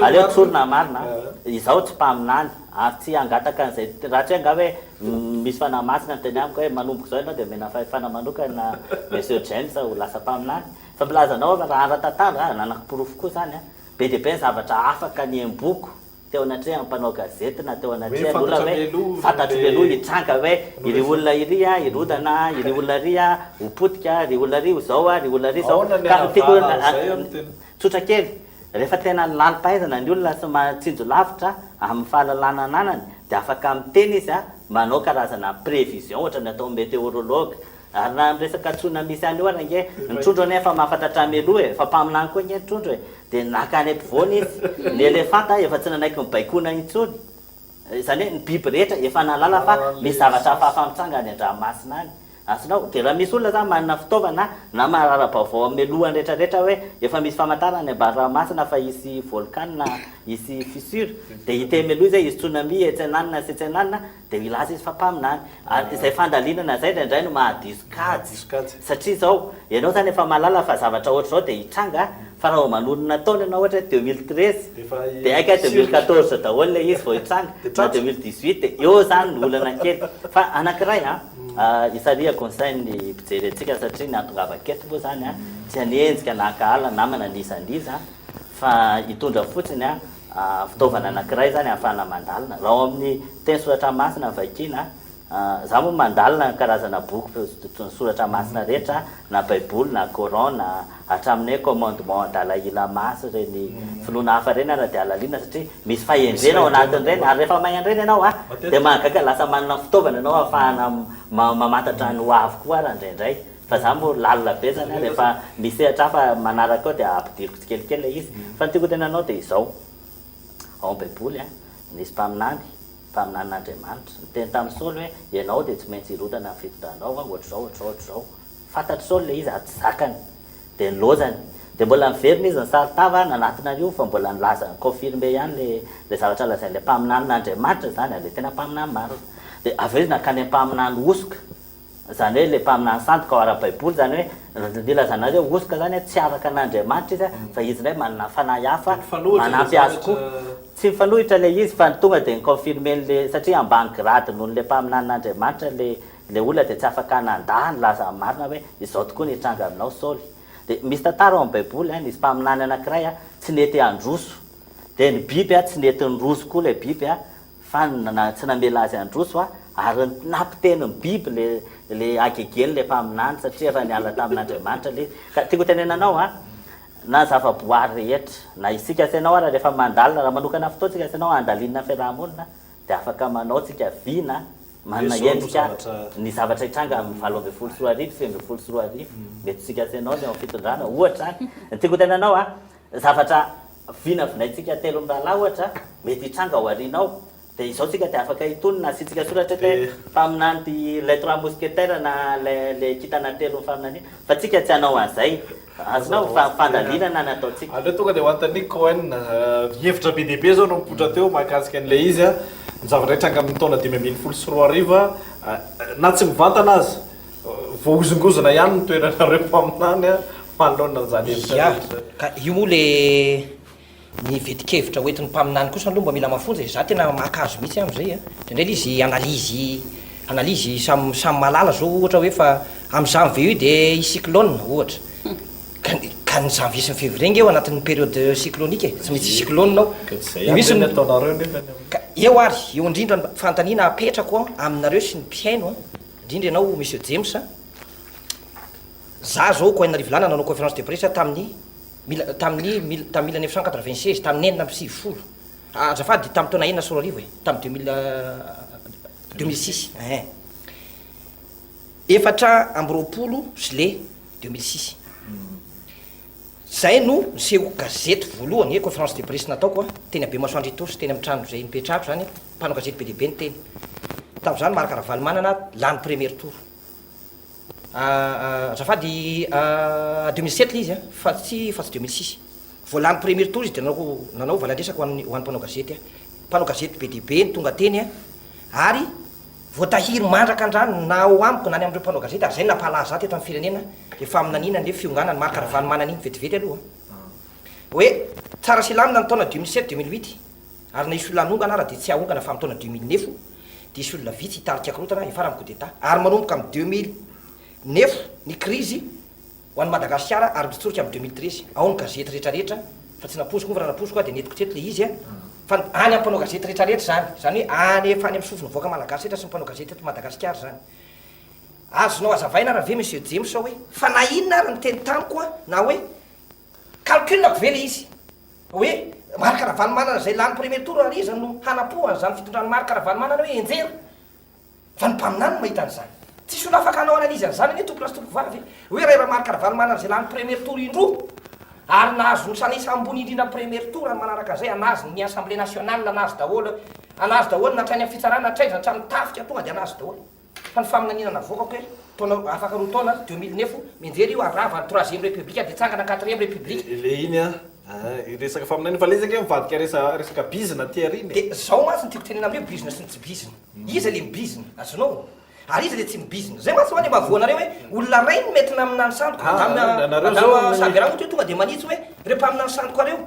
aleo tsorina ny marina izaho tsy mpaminany ary tsy hangataka an'izay raha tsy hoe angaha hoe Misy fanahy masina miteny amiko hoe manomboka izao ianao dia omena fahefana manokana Monsieur James ho lasa mpaminany. Fa milaza anao aho fa raha ara-tantara, ananako porofo koa izany an, be dia be ny zavatra afaka niemboko teo anatrehan'ny mpanao gazety na teo anatrehan'ny olona hoe fantatro mialoha hitranga hoe iry olona iry hirodana, iry olona iry ho potika, iry olona iry ho izao, iry olona iry izao. Ka ny tiako Tsotra kely, rehefa tena lalim-pahaizana ny olona sy mahatsinjo lavitra amin'ny fahalalana ananany dia afaka miteny izy manao karazana prévision ohatra ny ataon'ny météorologue. Ary na amin'ny resaka tsunami sy any io ary ange ny trondro anie efa mahafantatra mialoha e, efa mpaminany koa ange ny trondro e, dia naka any ampovoany izy. Ny elefanta efa tsy nanaiky nibaikoana intsony. Izany hoe ny biby rehetra efa nahalala fa misy zavatra hafahafa mitranga any an-dranomasina any. Azonao? Dia raha misy olona izany manana fitaovana na maharara-baovao amin'ny lohany rehetra rehetra hoe efa misy famantarana any ambany ranomasina fa hisy volcan na hisy fissure, dia hiteny mialoha izy hoe hisy tsunami etsy ananona sy etsy ananona, dia hilaza izy fa mpaminany. Ary izay fandalinana izay indraindray no mahadiso kajy. Satria izao, ianao izany efa mahalala fa zavatra ohatr'izao dia hitranga, fa raha vao manorina taona ianao ohatra hoe 2013, dia haika 2014 daholo ilay izy vao hitranga, na 2018, dia eo izany no olana kely. Fa anankiray an, isarihako ny sain'ny mpijery antsika satria ny hahatongavako eto moa izany an, tsy hanenjika na hankahala namana n'iza n'iza, fa hitondra fotsiny an, fitaovana anankiray izany ahafahana mandalina. Raha ao amin'ny teny soratra masina vakiana, Za moa mandalina ny karazana boky ny soratra masina rehetra na baiboly na coran na hatramin'ny hoe commandement Dalaï Lama sy ireny finoana hafa ireny ara dia halalinina satria misy fahendrena ao anatin'ireny ary rehefa mahay an'ireny ianao a dia mahagaga lasa manana fitaovana ianao ahafahana mamantatra ny ho avy koa ara indraindray fa za moa lalina be zany a rehefa misy sehatra hafa manaraka eo dia ampidiriko tsikelikely ilay izy fa ny tiako hotenenina anao dia izao ao amin'ny baiboly a nisy mpaminany Mpaminanin'Andriamanitra. Niteny tamin'i Saoly hoe, Ianao dia tsy maintsy hirodana amin'ny fitondranao, ohatr'izao, ohatr'izao, ohatr'izao. Fantatr'i Saoly ilay izy ary tsy zakany. Dia nilaozany. Dia mbola niverina izy nisaron-tava nanatona an'io fa mbola nilaza, ni-confirmer ihany ilay, ilay zavatra lazain'ilay mpaminanin'Andriamanitra izany, ilay tena mpaminany marina. Dia avy eo izy nankany amin'ny mpaminany hosoka. Izany hoe ilay mpaminany sandoka ao ara-baiboly izany hoe nilazana azy hoe hosoka izany tsy araka an'Andriamanitra izy fa izy indray manana fanahy hafa manampy azy koa. Tsy mifanohitra ilay izy fa ny tonga dia ni-confirmer-n'ilay satria ambany grade noho n'ilay mpaminanin'Andriamanitra ilay ilay olona dia tsy afaka nandà nilaza ny marina hoe izao tokoa ny hitranga aminao Saoly. Dia misy tantara ao amin'ny baiboly nisy mpaminany anankiray tsy nety handroso dia ny biby tsy nety niroso koa ilay biby Fa tsy namela azy handroso aho, ary nampiteny ny biby le le hagegeny le mpaminany satria efa niala tamin'Andriamanitra le izy. Ka tiako hotenenana anao an, na zava-boary rehetra, na isika sy ianao ara rehefa mandalina, raha manokana fotoana tsika sy ianao handalinina fiaraha-monina dia afaka manao tsika vina manana endrika ny zavatra hitranga amin'ny 2018, 2019, mety tsika sy ianao ny ao amin'ny fitondrana ohatra an. Ny tiako hotenenana anao an, zavatra vinavinaintsika telo mirahalahy ohatra mety hitranga ao aoriana ao. Dia izao tsika dia afaka hitonona asiantsika soratra eto hoe mpaminany ty les trois mousquetaires na le le kintana telon'ny faminaniana fa tsika tsy hanao an'izay. Azonao fa fandalinana no ataontsika. Aleo tonga dia ho anontaniako Cohen, hevitra be dia be izao no nipoitra teo mahakasika an'ilay izy, ny zavatra hitranga amin'ny taona 2015 na tsy mivantana aza, voahozongozona ihany ny toeranareo mpaminany manoloana an'izany hevitra Ya, rehetra izany. ka io moa le Ny vetin-kevitra hoentin'ny mpaminany kosa aloha mba mila mafonja e, za tena maka azy mihitsy amin'izay a, indraindray le izy analyse analyse samy samy mahalala zao ohatra hoe fa amin'ny janvier io de hisy cyclone ohatra, ka ka ny janvier sy ny février nge ao anatin'ny période cyclonique e, tsy maintsy hisy cyclone ao, Ka tsy izay ihany ve ny ataonareo nefany amin'ny. Ka eo ary, eo indrindra ny fanontaniana apetrako aminareo sy ny mpihaino an, indrindra ianao monsieur James a, za zao Kohen Rivolana nanao conférence de presse tamin'ny Mila, tamin'ny mil, tamin'ny 1996, tamin'ny 96, azafady, tamin'ny taona 2006 e, tamin'ny 2000, 2006, ehe. 24 juillet 2006. Zay no niseho gazety voalohany, hoe conférence de presse nataoko an, teny Bemasoandro Itaosy, teny amin'ny trano izay nipetrahako izany, mpanao gazety be dia be no teny. Tamin'izany Marc Ravalomanana lany premier tour. Azafady 2007 le izy an, fa tsy fa tsy 2006. Vao lany premier tour izy dia nanao nanao valan-dresaka ho an'ny ho an'ny mpanao gazety aho. Mpanao gazety be dia be no tonga teny an, ary voatahiry mandraka andrano na ao amiko na any amin'ireo mpanao gazety ary izay no nampahalaza ahy teto amin'ny firenena le faminaniana ny hoe fionganan'i Marc Ravalomanana iny vetivety aloha an. Hoe tsara sy hilamina ny taona 2007 2008 ary na hisy olona hanongana ara dia tsy hahongana fa amin'ny taona 2009 dia hisy olona vitsy hitarika korontana hiafara amin'ny coup d'Etat ary manomboka amin'ny 2009 ny krizy ho an'i Madagasikara ary mitsorika amin'ny 2013 ao ny gazety rehetra rehetra fa tsy nampoiziko moa fa raha nampoiziko aho dia nentiko teto ilay izy a fa any amin'ny mpanao gazety rehetra rehetra izany izany hoe any efa any amin'ny sofin'ny vahoaka malagasy rehetra sy ny mpanao gazety eto Madagasikara izany azonao azavaina ary ve monsieur James hoe fa na inona ary ny teny tamiko a na hoe Calcul-ko ve le izy? Hoe Marc Ravalomanana izay lany premier tour ary iza no hanapohana izany fitondran'i Marc Ravalomanana hoe enjera? Fa ny mpaminany no mahita an'izany. Tsisy olona afaka hanao analyse an'izany anie tompona sy tompovavy e! Hoe raha i Marc Ravalomanana izay lany premier tour indroa ary nahazo ny salesa ambony indrindra amin'ny premier tour ary manaraka an'izay hanazy ny assemblée nationale hanazy daholo hanazy daholo na hatrany amin'ny fitsarana hatraiza hatramin'ny tafika tonga dia hanazy daholo. Fa ny faminaniana navoakako hoe taona afaka roa taona, 2009, mianjera io ary rava ny troisième république dia tsangana quatrième république. Le iny an, resaka faminaniana fa le izy ange mivadika resaka bizina aty aoriana e. Dia zao mantsy no tiako tenena amin'io bizina sy ny tsy bizina. Iza le mibizina? Azonao? Ary iza le tsy mibizina? Zay mantsy ho'a le mahavoa anareo hoe olona ray no mety naminany sandoka. Madame Madame Sabera moa teo tonga dia manitsy hoe reo mpaminany sandoka reo.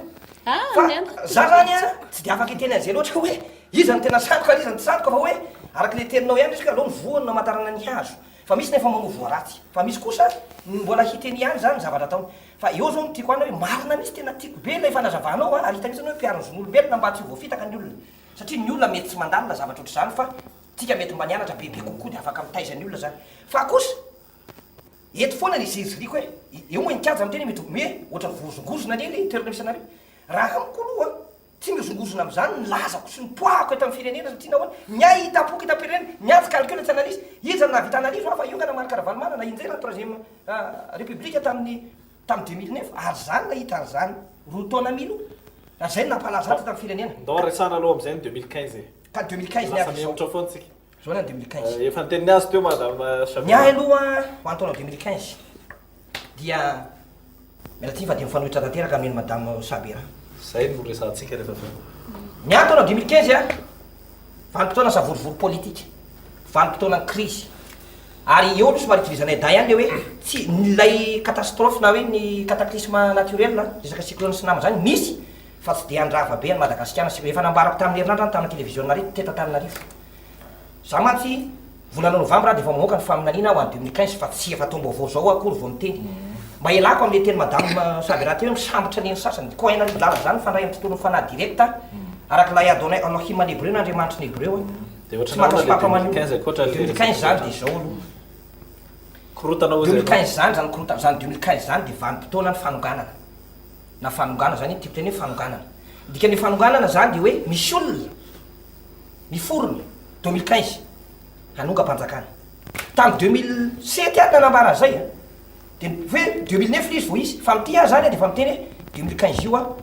Fa za zany an tsy dia afaka hiteny an'izay loatra hoe Iza no tena sandoka ary iza no tsy sandoka fa hoe araka ilay teninao ihany resaka aleo ny voany no hamantarana ny hazo fa misy ny efa mamoa voa ratsy fa misy kosa ny mbola hiteny ihany izany ny zavatra ataony fa eo zao no tiako any hoe marina mihitsy tena tiako be ilay fanazavanao a ary hita mihitsy hoe mpiaro ny zon'olombelona mba tsy ho voafitaka ny olona satria ny olona mety tsy mandalina zavatra ohatr'izany fa tsika mety mba nianatra bebe kokoa dia afaka mitaiza ny olona zany fa kosa eto foana ny ziriziriako hoe eo moa ny kaja miteny mety hoe ohatra voazongozona anie le toerana misy anareo raha amiko aloha Tsy mihozongozona amin'izany ny lazako sy ny poids-ko eto amin'ny firenena satria nahoana? Ny ahy hitam-poko hitam-pirenena, ny ahy tsy calcul tsy analyse. Iza no nahavita analyse hoa fa hiongana Marc Ravalomanana hinjera ny troisième république tamin'ny tamin'ny 2009 ary za no nahita an'izany roa taona mialoha. Ary izay no nampalaza ahy teto amin'ny firenena. Ndao resahana aloha amin'izay ny 2015 e. Ka 2015 ny Lasa avy izao. mihemotra foana tsika. Zao ny any 2015. Efa niteniny azy teo madame Chavera. Ny ahy aloha ho an'ny taona 2015 dia miala tsiny fa dia mifanohitra tanteraka amin'iny madame Sabera. Zay no resahantsika rehefa avy eo. Ny ahy taona 2015 a, vanim-potoana savorovoro politika, vanim-potoanan'ny krizy. Ary eo aloha somary itovizanay dahy ihany le hoe tsy ilay catastrophe na hoe ny cataclysme naturel, resaka cyclone sy namany zany misy fa tsy dia handrava be an'i Madagasikara sy efa nambarako tamin'ny herinandro any tamin'ny televiziona teto Antananarivo. Za mantsy volana novambra aho dia efa mamoaka ny faminaniana ho an'ny 2015 fa tsy efa taom-baovao zao akory vao miteny. Mba ialako amin'ilay teny madame Sabera teo hoe misambotra ny eny sasany. Koa hainareo lala zany mifandray amin'ny tontolon'ny fanahy direct araka ilay Adonai Elohim an'ny hebreo na Andriamanitry ny hebreo a. Dia Tsy ohatran'ny ahoana maka ilay sopapa manio. 2015 ankoatra ilay 2015 zany dia izao aloha. Korontana hozy ianao. 2015 zany zany korontana zany 2015 zany dia vanim-potoanan'ny fanonganana. Na fanongana zany tiako teny hoe fanonganana. Ny dikan'io fanonganana zany dia hoe misy olona niforona 2015 hanongam-panjakana. Tamin'ny 2007 aho nanambara an'izay a. Dia hoe 2009 ilay izy vao hisy. Fa amin'ity aho zany dia efa miteny hoe 2015 io aho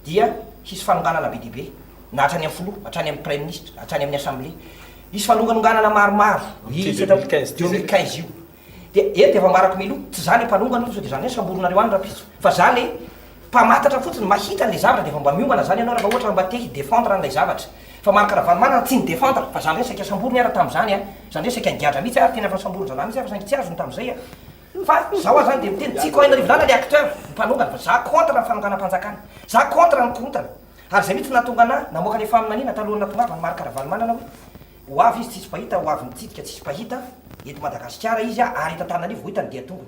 dia hisy fanonganana be dia be. Na hatrany amin'ny filoha, hatrany amin'ny praiminisitra, hatrany amin'ny assemblée. Hisy fanonganonganana maromaro. Amin'ity 2015 ity izay. 2015 io. Dia eto dia efa ambarako mialoha, tsy za le mpanongana io sao dia zany hoe samborinareo any rahampitso. Fa za le mpamatatra fotsiny, mahita an'ilay zavatra dia efa mba miomana zany ianao raha ohatra mba te hi-defendre an'ilay zavatra. Fa Marc Ravalomanana tsy ni-defendre, fa za ndray saika samboriny ara tamin'izany an. Za ndray saika nigadra mihitsy ary tena efa nosamborin-drahalahy mihitsy aho fa saingy tsy azony tamin'izay an. Fa za hoa zany dia miteny, tsy ko Ainarivonala le acteur, ny mpanongana, fa za contre ny fanonganam-panjakana. Za contre ny korontana. Ary izay mihitsy no nahatonga anah namoaka ilay faminaniana talohan'ny nahatongavan'i Marc Ravalomanana hoe ho avy izy tsisy mpahita, ho avy mitsidika tsisy mpahita eto Madagasikara izy ary eto Antananarivo ho hita ny dian-tongony.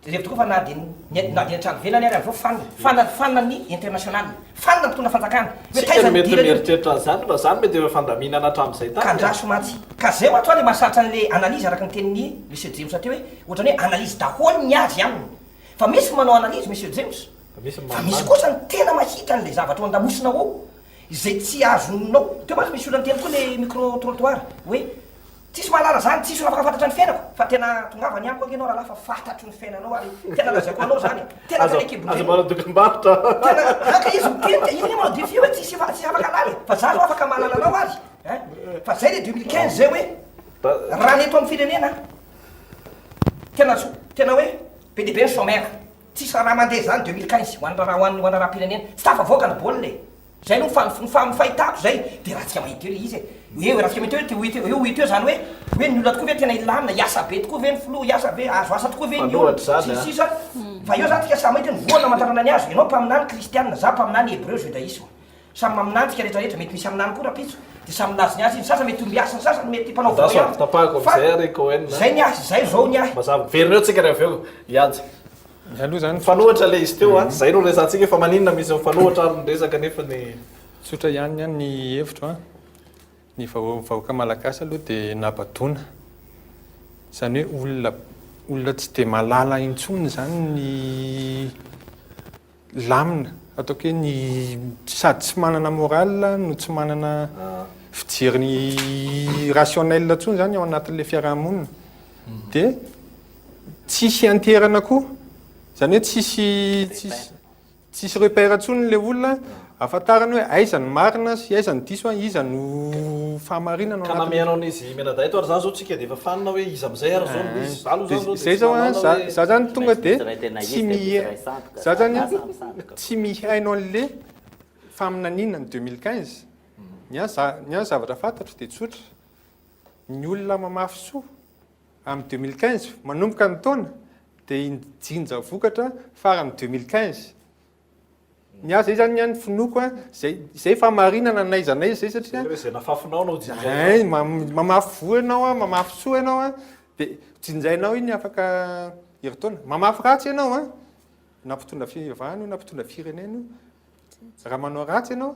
Jereo tokoa fa na dia ny na dia ny trano ivelany ary amin'izao fanina, fanina, fanina ny international, fanina ny mpitondra fanjakana. Hoe Tsika taiza no no mety nidirany io? mieritreritra an'izany fa izany mety efa fandaminana hatramin'izay Ka tany e. andraso mantsy. Ka izay mantsy hoa ilay mahasarotra an'ilay analyse araka ny tenin'i Monsieur James teo hoe ohatran'ny hoe analyse daholo ny azy aminy. Fa misy ny manao analyse Monsieur James. Fa misy kosa ny tena mahita an'ilay zavatra ao an-damosina ao izay tsy azonao. Teo mantsy misy olona niteny koa ilay micro trottoir hoe tsisy mahalala izany, tsisy olona afaka fantatra ny fiainako fa tena tongava any amiko ange ianao rahalahy fa fantatro ny fiainanao ary tena lazaiko anao izany e. Tena Aza tany an-kibon-dreniko. aza manao dokam-barotra. Tena haka izy miteny ka izy anie manao défi hoe tsisy tsisy afaka halala e. Fa za zao afaka mahalala anao ary ein. Fa zay le 2015 zay hoe raha ny eto amin'ny firenena tena tena hoe be dia be ny chômeur. Tsisy raharaha mandeha zany 2015 ho an'ny raharaha ho an'ny ho an'ny raharaham-pirenena. Tsy tafavoaka ny baolina e. Zay aloha ny fa- ny fa- ny fahitako zay. De raha tsika mahita eo le izy e. Hoe raha tsika mahita eo te ho hita eo ho hita eo zany hoe hoe ny olona tokoa ve tena hilamina, hiasa be tokoa ve ny filoha, hiasa ve, hahazo asa tokoa ve ny olona, Manohatra sy ny izany sisa. Fa eo zany tsika samy mahita ny voa namantarana ny hazo. Ianao mpaminany kristianina, za mpaminany hebreo judaisme. Samy maminany tsika rehetra rehetra, mety misy haminany koa rapitso, dia samy milaza ny azy izy, ny sasany mety ombiasy, ny sasany mety mpanao Andraso voyant, tapahako fa amin'izay ary Cohen a. zay ny ahy, zay zao ny ahy. Mazava. Miverina eo tsika rehefa avy eo. Hihaja. Ny aloha zany Mifanohitra ilay izy teo a. Zay no resahantsika fa maninona misy mifanohitra ary ny resaka nefa ny. Tsotra ihany ny ahy ny hevitro a. Ny vahoaka malagasy aloha dia nabadoana. Izany hoe olona olona tsy dia mahalala intsony izany ny lamina, ataoko hoe ny sady tsy manana morale no tsy manana fijery rationnel intsony izany ao anatin'ilay fiaraha-monina. Dia tsisy ianteherana koa, izany hoe tsisy tsisy Tsisy repère intsony ilay olona ahafantarany hoe aiza ny marina sy aiza ny diso, iza no fahamarinana ao Ka anatin'ilay. nameanao an'izy mianadahy eto ary zany zao tsika dia efa fanina hoe iza amizay ary zao no izy, za aloha zany zao dia Zay tsy zao an, mahalala za hoe. za zany tonga dia Misy iray tena tsy izy dia misy mihe iray sandoka, za zany an za samy sandoka. tsy mihaino an'le faminaniana ny 2015, ny ahy za ny ahy zavatra fantatro dia tsotra, ny olona mamafy soa amin'ny 2015, manomboka ny taona dia hinjinja vokatra faran'ny 2015. Ny ahy zay zany ny ahy ny finoako a, zay zay fahamarinana n'aiza n'aiza zay satria Hoe zay nafafinao no jinjainao. Ein, mamafy voa ianao a, mamafy soa ianao a, dia jinjainao iny afaka herintaona. Mamafy ratsy ianao a, na mpitondra fivavahana io na mpitondra firenena io, raha manao ratsy ianao,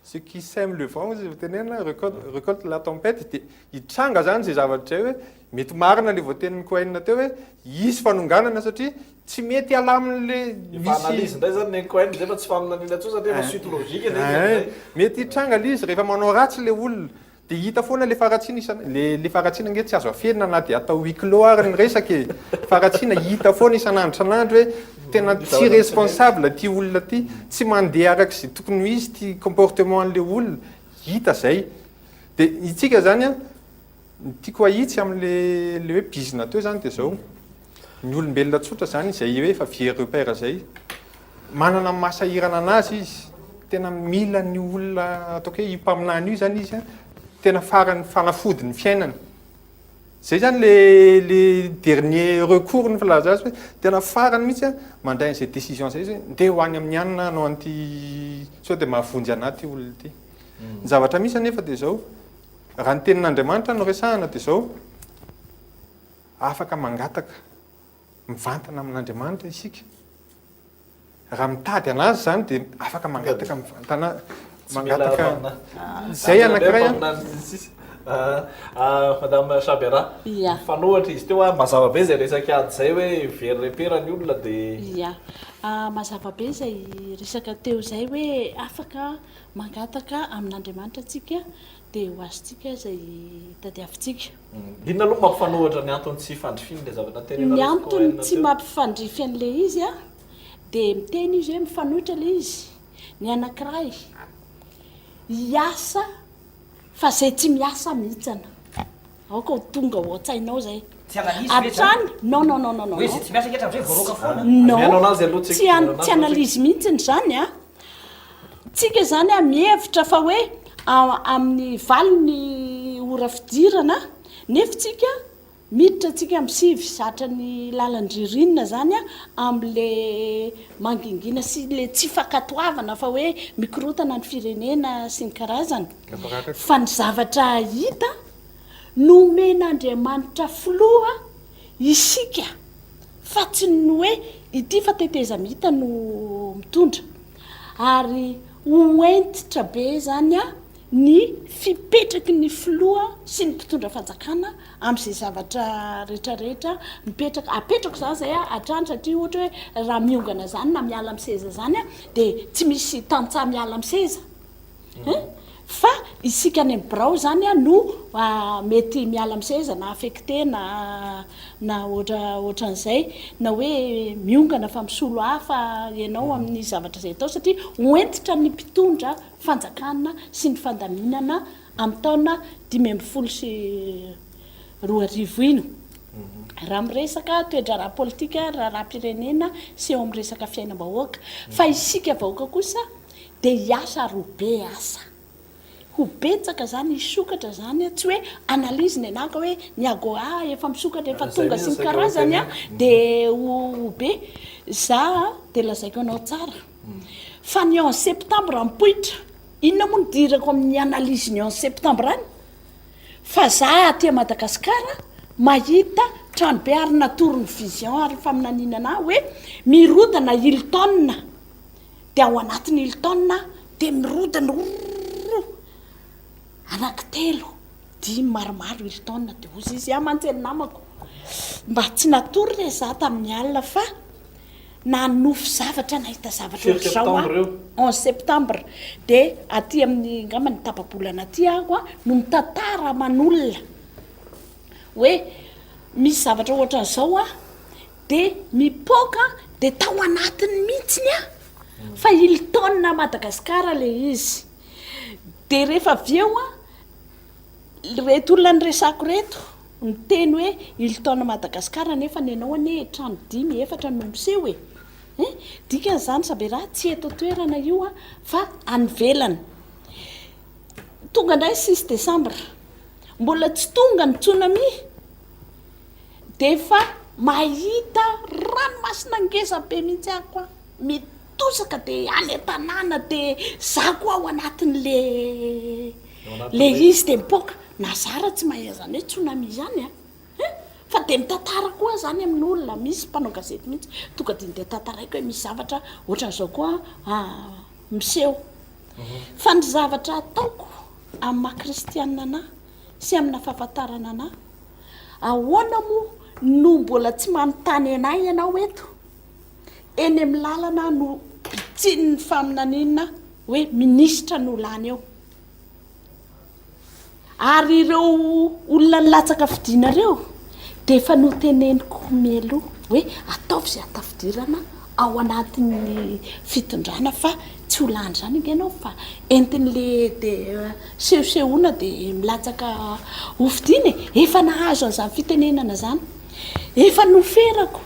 Ce qui sème le vent hozy tenenina, recolte la tempête, dia hitranga zany izay zavatra izay hoe mety marina ilay voatenin'i Cohen teo hoe hisy fanonganana satria tsy mety alamin'le Efa analyse indray zany ny an'i Cohen izay fa tsy faminaniana intsony satria efa suite logique ilay izy amin'izay. Mety hitranga ilay izy rehefa manao ratsy ilay olona Dia hita foana le faharatsiana isan le le faharatsiana ange tsy azo afenina na dia atao huis clos ary ny resaka e! Faharatsiana hita foana isan'andro isan'andro hoe tena tsy responsable ity olona ity, tsy mandeha araka izay tokony ho izy ity comportement an'le olona, hita zay. Dia itsika zany an, ny tiako ahitsy amin'le le hoe bizina teo zany dia zao, ny olombelona tsotra zany izay hoe efa very repère zay, Manana ny maha sahirana anazy izy, tena mila ny olona ataoko hoe io mpaminany io zany izy an, tena farany fanafody ny fiainany. Zay zany le le dernier recours ny filaza azy hoe tena farany mihitsy an, mandray an'izay décision zay izy hoe ndeha ho any amin'ny anona hanao an'ity sao dia mahavonjy anah ity olona ity. Ny zavatra misy anefa dia zao, raha ny tenin'Andriamanitra no resahana dia zao, afaka mangataka mivantana amin'Andriamanitra isika. Raha mitady an'azy izany dia afaka mangataka mivantana mangataka izay anankiray an. Madame Chabera, mifanohitra izy teo an, mazava be izay resaka ady izay hoe very repère ny olona dia. Ia, mazava be izay resaka teo izay hoe afaka mangataka amin'Andriamanitra tsika dia ho azontsika izay tadiavintsika. Inona aloha no mampifanohitra ny antony tsy ifandrifiany ilay zavatra noteneninareo sy Ny antony Cohen tsy teo? mampifandrify an'ilay izy an, dia miteny izy hoe mifanohitra ilay izy, ny anankiray. Hiasa fa zay tsy miasa mihitsana. Aoka ho tonga ao an-tsainao zay. Tsy analyse ve zany? Hatrany, non non non non non. Hoe zay tsy miasa ange hatramin'izay voaroaka foana. Non, Mihaino anazy aloha tsika. tsy an- tsy analyse mihitsiny zany an. Tsika zany an mihevitra fa hoe amin'ny valo ny ora fidirana nefa tsika Miditra tsika am sivy zatra ny lalan-dririnina zany am le mangingina sy le tsy fankatoavana fa hoe mikorotana ny firenena sy ny karazany fa ny zavatra hita nomen'Andriamanitra filoha isika fa tsy ny hoe ity fa tetezamita no mitondra ary ho hentitra be zany ny fipetraky ny filoha sy ny mpitondra fanjakana amin'izay zavatra rehetrarehetra mipetraka, apetrako izany izay hatrany satria ohatra hoe raha miongana izany na miala amin'ny seza izany dia tsy misy tantsaha miala amin'ny seza hein, fa isika any amin'ny birao izany no mety miala amin'ny seza na affecté na na ohatra ohatran'izay na hoe miongana fa misolo hafa ianao amin'ny zavatra izay atao satria ho hentitra ny mpitondra fanjakana sy ny fandaminana amin'ny taona 2015 iny. Raha miresaka toe-draharaha politika, raharaham-pirenena sy eo amin'ny resaka fiainam-bahoaka. Fa isika vahoaka kosa dia hiasa ary ho be asa. Ho betsaka izany, hisokatra izany, tsy hoe analyse ny anah ka hoe ny AGOA efa misokatra, efa tonga sy ny karazany dia ho be. Za dia lazaiko anao tsara. Fa ny onze septembre mipoitra, inona moa no idirako amin'ny analyse ny onze septembre any? Fa za aty Madagascar mahita trano be ary natoron'ny vision ary faminaniana anah hoe mirodana Hilton, dia ao anatin'ny Hilton dia mirodana rorororo anaky telo, dimy maromaro Hilton, dia hozy izy, aho mantsy ny namako mba tsy natory re za tamin'ny alina fa Nanofy zavatra, nahita zavatra Firy ohatr'izao aho, septembre io? onze septembre, dia aty amin'ny angamba ny tapa-bolana aty aho an, no mitantara aman'olona hoe misy zavatra ohatran'izao aho, dia mipoaka dia tao anatiny mihitsiny aho, fa Hilton Madagascar ilay izy, dia rehefa avy eo an, Ireto olona niresako ireto niteny hoe Hilton Madagascar nefa ny anao anie trano dimy efatra no miseho e! Hein? Dikany izany Sabera tsy eto an-toerana io an fa any ivelany. Tonga indray ny six décembre, mbola tsy tonga ny tsunami dia efa mahita ranomasina ngeza be mihitsy aho koa. Mitosaka dia any an-tanàna dia za koa ao anatin'le le izy dia mipoaka. Na za ara tsy mahay an'izany hoe tsunami izany an! Hein! Fa dia mitantara koa aho izany amin'olona, misy mpanao gazety mihitsy tonga dia ndeha tantaraiko hoe misy zavatra ohatran'izao koa miseho. Fa ny zavatra ataoko amin'ny maha kristianina anà sy amina fahafantarana anà, ahoana moa no mbola tsy manontany anà ianao eto? Eny amin'ny lalana no bitsinin'ny faminaniana hoe minisitra no lany eo. Ary ireo olona nilatsaka fidiana ireo dia efa noteneniko mialoha hoe ataovy izay hatafidirana ao anatin'ny fitondrana fa tsy ho lany izany ange ianao fa entin'le dia sehosehoana dia milatsaka ho fidiana e. Efa nahazo an'izany fitenenana izany. Efa noferako.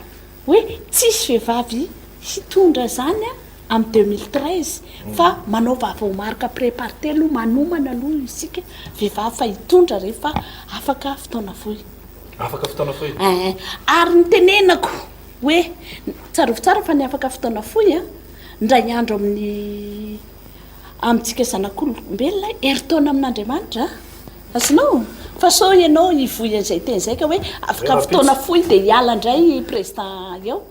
Hoe tsisy vehivavy hitondra zany am 2013 fa manaova voamarika preparte aloha manomana aloha isika vehivavy fa hitondra rehefa afaka fotoana fohy. Afaka fotoana fohy? Eeh ary ny tenenako hoe tsarovy tsara fa ny afaka fotoana fohy an, indray andro amin'ny amintsika zanak'olombelona herintaona amin'Andriamanitra an. Azonao? Fa sao ianao hivoy an'izay teny izay ka hoe afaka fotoana fohy dia hiala indray i président eo.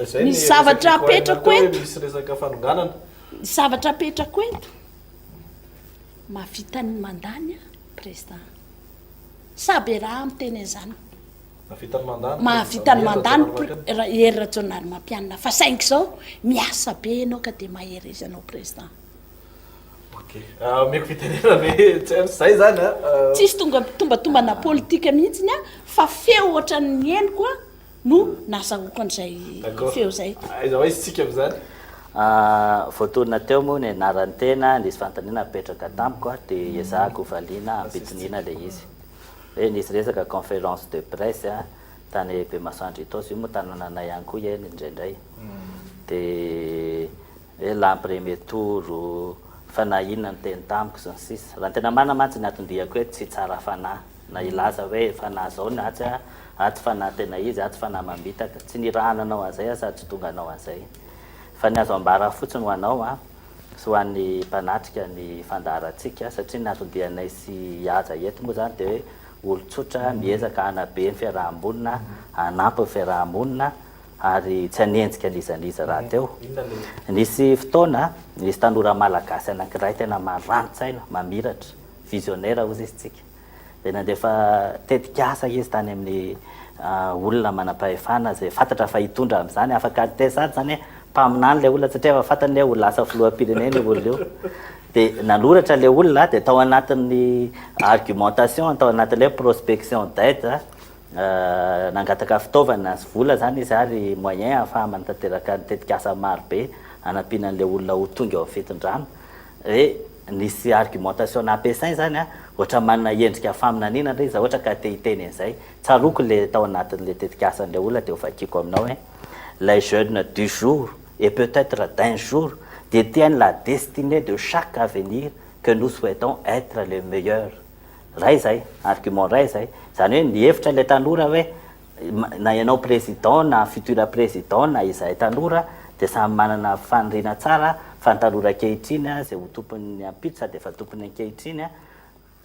Izay Ny ny zavatra resaka apetrako teo hoe eto. misy resaka fanonganana. Ny zavatra apetrako eto, mahavita ny mandany an, président. Sa be raha miteny an'izany. Mahavita ny mandany. Mahavita ny mandany Hery Rajaonarimampianina. Fa saingy izao, miasa be ianao ka dia mahereza anao président. Ok. Omeko fitenenana ve James? Zay zany a. Tsisy tonga tombatombana politika mihitsiny a, fa feo ohatran'ny henoko a no nazahoako an'izay feo izay. Aiza ho aiza isika amin'izany? Voatonona teo moa ny anaran'ny tena, nisy fanontaniana napetraka tamiko dia ezahako hovaliana am-pitoniana ilay izy. Hoe nisy resaka conférence de presse tany Bemasoandro Itaosy, io moa tanànanay ihany koa eny indraindray. Dia hoe lany premier tour, fa na inona niteny tamiko sy ny sisa. Raha ny tena marina mantsy ny anton-diako eto tsy tsara fanahy na hilaza hoe fanahy zao ny atsy, atsy fanahy tena izy, atsy fanahy mamitaka. Tsy nirahana hanao an'izay aho sady tsy tonga hanao an'izay. Fa ny azo ambara fotsiny ho anao an, sy ho an'ny mpanatrika ny fandaharantsika, satria ny anton-dianay sy i Haja eto moa izany dia hoe olon-tsotra miezaka hanabe ny fiaraha-monina, hanampy ny fiaraha-monina ary tsy hanenjika an'iza n'iza rahateo. Nisy fotoana, nisy tanora malagasy anankiray tena marani-tsaina, mamiratra, visionnaire hozy izy tsika. Dia nandefa tetikasa izy tany amin'ny olona manam-pahefana izay fantatra fa hitondra amin'izany. Afaka niteny sahady izany hoe mpaminany ilay olona satria efa fantany hoe ho lasa filoham-pirenena io olona io. Dia nanoratra ilay olona dia tao anatin'ny argumentation, tao anatin'ilay prospection d'aide, nangataka fitaovana sy vola izany izy ary moyen ahafahana manatanteraka ny tetikasa maro be hanampiana an'ilay olona ho tonga eo amin'ny fitondrana. Hoe nisy argumentation nampiasainy zany an, ohatra manana endrika faminaniana ndray izy raha ohatra ka te hiteny an'izay. Tsaroako le tao anatin'le tetikasan'le olona dia hovakiako aminao hoe, Les jeunes du jour et peut-être d'un jour détiennent la destinée de chaque avenir que nous souhaitons être le meilleur. Ray izay, argument ray izay. Izany hoe nihevitra ilay tanora hoe na ianao président na futur président na izahay tanora dia samy manana faniriana tsara fa ny tanora ankehitriny izay ho tompon'ny ampitso sady efa tompon'ny ankehitriny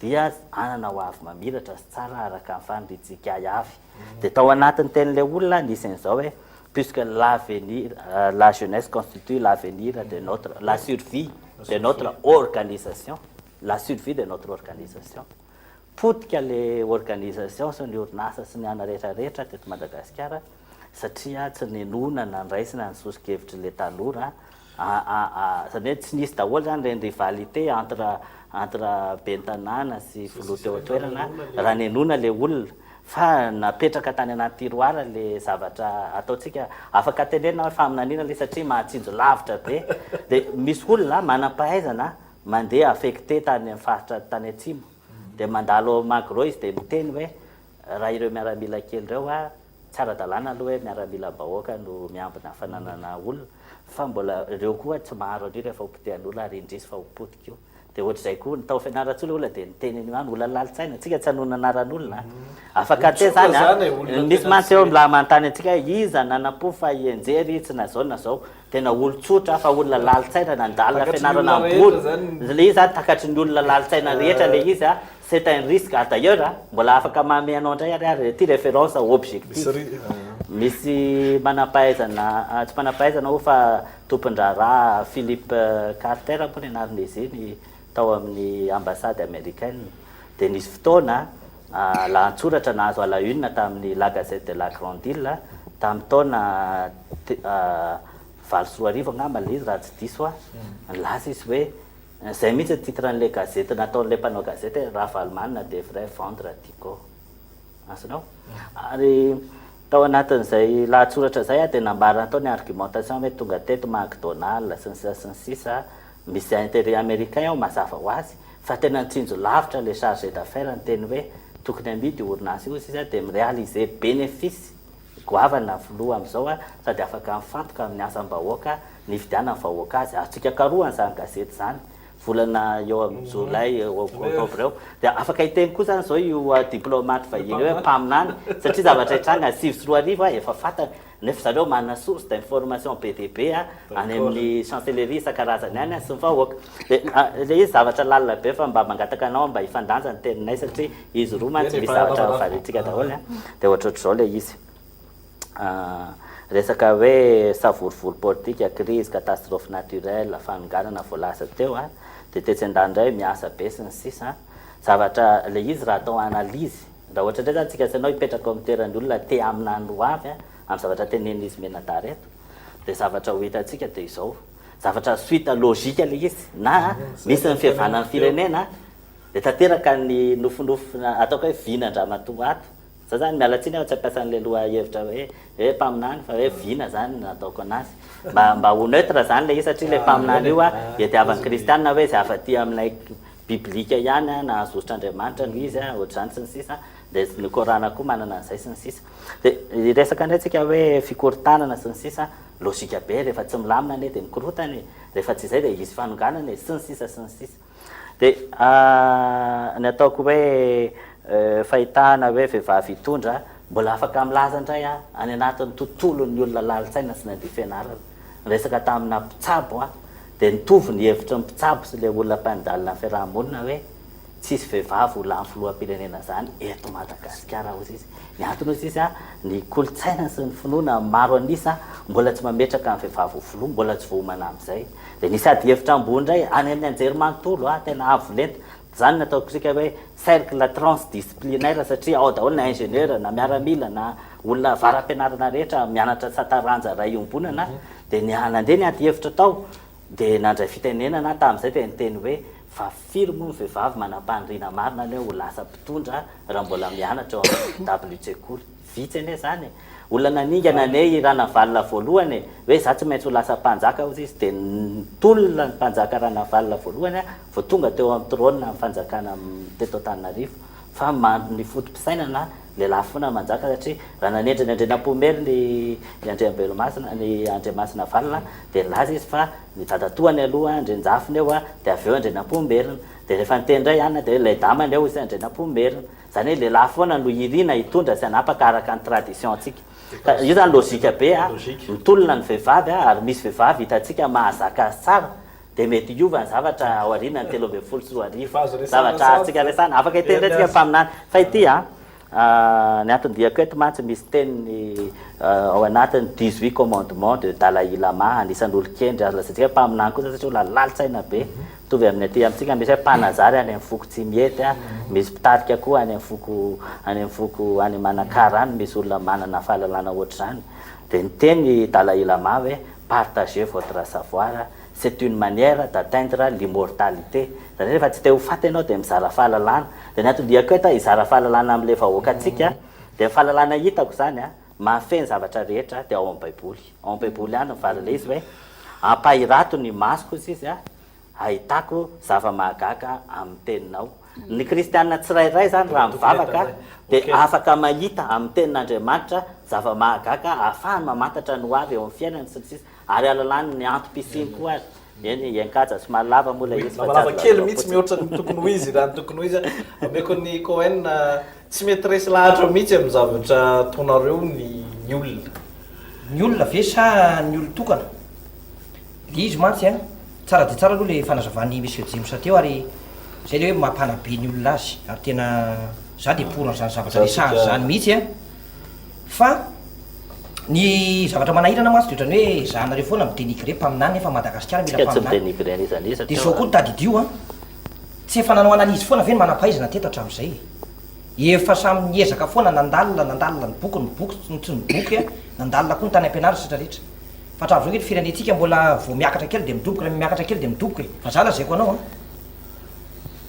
dia hanana ho avy mamiratra sy tsara araka ny faniriantsika avy. Dia tao anatin'ny tenin'ilay olona nisy an'izao hoe puisque l'avenir la jeunesse constitue l'avenir de notre la survie de notre organisation la survie de notre organisation. Potika le organisation sy ny orinasa sy ny ana rehetra rehetra teto Madagasikara satria tsy ninoana na nraisina ny soso-kevitry le tanora a zany hoe tsy nisy daholo zany ireny rivalité entre entre ben'ny tanàna sy filoha teo an-toerana raha ninoana le olona fa napetraka tany anaty tiroir le zavatra ataontsika afaka tenenina hoe faminaniana le satria mahatsinjo lavitra be de misy olona manam-pahaizana mandeha affecté tany amin'ny faritra tany atsimo dia mandalo ao magro izy dia miteny hoe raha ireo miaramila kely ireo a tsy ara-dalàna aloha hoe miaramilam-bahoaka no miambina fananana olona fa mbola ireo koa tsy maro an'io rehefa ho potehan'olona ary indrisy fa ho potika io dia ohatr'izay koa ny tao Fianarantsoa ilay olona dia niteny an'io ihany olona lalin-tsaina tsika tsy hanonona anaran'olona a afaka teny zany a misy mantsy eo mila manontany antsika hoe iza nanam-po fa hianjery tsy na zao na zao Tena olon-tsotra fa olona lalin-tsaina nandalina fianarana ambony le izy a, takatry ny olona lalin-tsaina rehetra le izy a, c'est un risque ary d'ailleurs a, mbola afaka manome anao indray ary aho ity référence objectif, misy manam-pahaizana, tsy manam-pahaizana aho fa tompon-draharaha Philip Carter moa ny anaran'izy iny tao amin'ny ambassade américaine dia nisy fotoana Lahatsoratra nahazo à la une tamin'ny La Gazette de la Grande Ile tamin'ny taona 2008 angamba ilay izy raha tsy diso aho. Nilaza izy hoe, izay mihitsy ny titre an'ilay gazety nataon'ilay mpanao gazety hoe Ravalomanana devrait vendre Tiko. Azonao? Ary tao anatin'izay lahatsoratra izay dia nambarany tao ny argumentation hoe tonga teto McDonald sy ny sisa sy ny sisa, misy intérêt américain ao mazava ho azy. Fa tena nitsinjo lavitra le chargé d'affaires niteny hoe tokony amidy io orinasa io sisa dia mi-realiser bénéfice goavana ny filoha amin'izao sady afaka mifantoka amin'ny asam-bahoaka nifidianan'ny vahoaka azy. Azontsika karohana izany gazety izany volana eo amin'ny jolay octobre eo. Dia afaka hiteny koa izany izao io diplomate vahiny io hoe mpaminany satria zavatra hitranga 2009 efa fantany. Nefa zareo manana source d'information be dia be any amin'ny chancellerie isan-karazany any sy ny vahoaka. Dia ilay izy zavatra lalina be fa mba mangataka anao mba hifandanja ny teninay satria izy roa mantsy misy zavatra variantsika daholo an. Dia ohatrohatr'izao ilay izy. Resaka hoe savorovoro politika, crise, catastrophe naturelle, fanonganana voalaza teo an. Dia tetsy andaniny indray miasa be sy ny sisa. Zavatra ilay izy raha atao analyse Raha ohatra indray zany tsika sy ianao hipetraka ao amin'ny toeran'ny olona te haminany ho avy amin'ny zavatra tenenin'izy mianadahy ireto dia zavatra ho hitantsika dia izao, zavatra suite logique ilay izy na misy ny fihavanan'ny firenena dia tanteraka ny nofinofy ataoko hoe vinan-dramatoa ato. Za zany miala tsiny aho tsy hampiasa an'ilay lohahevitra hoe hoe mpaminany fa hoe vina zany no nataoko anazy. Mba mba ho neutre zany ilay izy satria ilay mpaminany io a iadiavan'ny kristianina hoe izay afa-ty amin'ilay biblika ihany a nahazo hosotr'Andriamanitra no izy a ohatr'izany sy ny sisa dia ny korana koa manana an'izay sy ny sisa. Dia hiresaka indray tsika hoe fikorontanana sy ny sisa, lojika be rehefa tsy milamina anie dia mikorotana e, rehefa tsy izay dia hisy fanonganana e, sy ny sisa sy ny sisa. Dia ny ataoko hoe fahitana hoe vehivavy hitondra, mbola afaka milaza indray aho, any anatin'ny tontolon'ny olona lalin-tsaina sy nandia fianarana. Niresaka tamina mpitsabo aho, dia nitovy ny hevitry ny mpitsabo sy ilay olona mpandalina ny fiaraha-monina hoe tsisy vehivavy ho lany filoham-pirenena izany eto Madagasikara hozy izy. Ny antony hozy izy, ny kolontsaina sy ny finoana maro an'isa mbola tsy mametraka ny vehivavy ho filoha, mbola tsy voaomana amin'izay. Dia nisy adihevitra ambony indray any amin'ny anjerimanontolo a, tena avo lenta. Izany no ataoko isika hoe cercle transdisciplinaire satria ao daholo na ingénieur na miaramila na olona avara-pianarana rehetra mianatra taranja iray iombonana. Dia ny nandeha ny adihevitra tao dia nandray fitenenana aho tamin'izay dia niteny hoe fa firy moa ny vehivavy manam-paniriana marina anie ho lasa mpitondra raha mbola mianatra ao amin'ny dabilio-tsekoly. Vitsy anie izany e! Olona naningana anie i Ranavalona voalohany e! Hoe za tsy maintsy ho lasa mpanjaka hozy izy dia nitolona ny mpanjaka Ranavalona voalohany vao tonga teo amin'ny trône amin'ny fanjakana teto Antananarivo. Fa ny foto-pisainana lehilahy foana manjaka satria raha nanendry ny Andrianampoinimerina i Andriambelomasina, ny Andriamasinavalona dia nilaza izy fa ny dadatoany aloha Andrianjafiny eo dia avy eo Andrianampoinimerina. Dia rehefa niteny indray anona dia hoe ilay damany eo hozy Andrianampoinimerina. Izany hoe lehilahy foana no irina hitondra sy hanapaka araka ny tradition-tsika. Ka io izany logique be a, mitolona ny vehivavy a, ary misy vehivavy hitantsika mahazaka azy tsara, dia mety hiova ny zavatra aorianan'ny 2013. Zavatra azontsika resahana. Afaka hiteny indray tsika mpaminany. Fa ity a, ny anton-diako eto mantsy misy teniny ao anatin'ny 18 commandements de Dalaï Lama, anisan'ny olon-kendry, azo lazaintsika hoe mpaminany koa satria olona lalin-tsaina be. Mitovy amin'ny aty amintsika, misy hoe mpanazary any amin'ny foko Tsimihety, misy mpitarika koa any amin'ny foko any amin'ny foko any Manakara any, misy olona manana fahalalana ohatr'izany. Dia niteny i Dalaï Lama hoe partagez votre savoir, c'est une manière d'atteindre l'immortalité. Izany hoe rehefa tsy te ho faty ianao dia mizara fahalalana. Dia ny anton-diako eto hizara fahalalana amin'ilay vahoakantsika, dia ny fahalalana hitako izany mahafehy ny zavatra rehetra dia ao amin'ny Baiboly. Ao amin'ny Baiboly ihany ny valin'ilay izy hoe ampahirato ny masoko hozy izy ahitako zava-mahagaga amin'ny teninao. Ny kristiana tsirairay izany raha mivavaka dia afaka mahita amin'ny tenin'Andriamanitra zava-mahagaga ahafahany mamantatra ny ho avy eo amin'ny fiainany sy ny sisa ary ahalalany ny antom-pisiany koa ary. Eny, Iankaja, somary lava moa ilay izy fa tsy Lavalava azo kely lazaina mihitsy fotsiny. mihoatra ny tokony ho izy raha ny tokony ho izy. Ameko an'i Cohen, tsy mety resy lahatra mihitsy amin'ny zavatra ataonareo ny ny olona. Ny olona ve sa ny olon-tokana? Le izy mantsy an, tsara dia tsara aloha le fanazavan'i Monsieur James teo ary zay le hoe mampanabe ny olona azy ary tena za dia pour an'izany zavatra resahany zany mihitsy an, fa ny zavatra manahirana mantsy dia ohatran'ny hoe ezahanareo foana mi-denigrer mpaminany nefa Madagasikara mila Tsika tsy mpaminany. mi-denigrer an'iza n'iza Dia teo zao koa an. no tadidio an, tsy efa nanao analyse foana ve ny manam-pahaizana teto hatramin'izay e? Efa samy niezaka foana nandalina nandalina ny boky, ny boky ny tsy ny boky an, nandalina koa ny tany am-pianarana sy rehetra rehetra. Fa hatramin'izao ange ny firenentsika mbola vao miakatra kely dia midoboka, raha miakatra kely dia midoboka e. Fa za lazaiko anao an,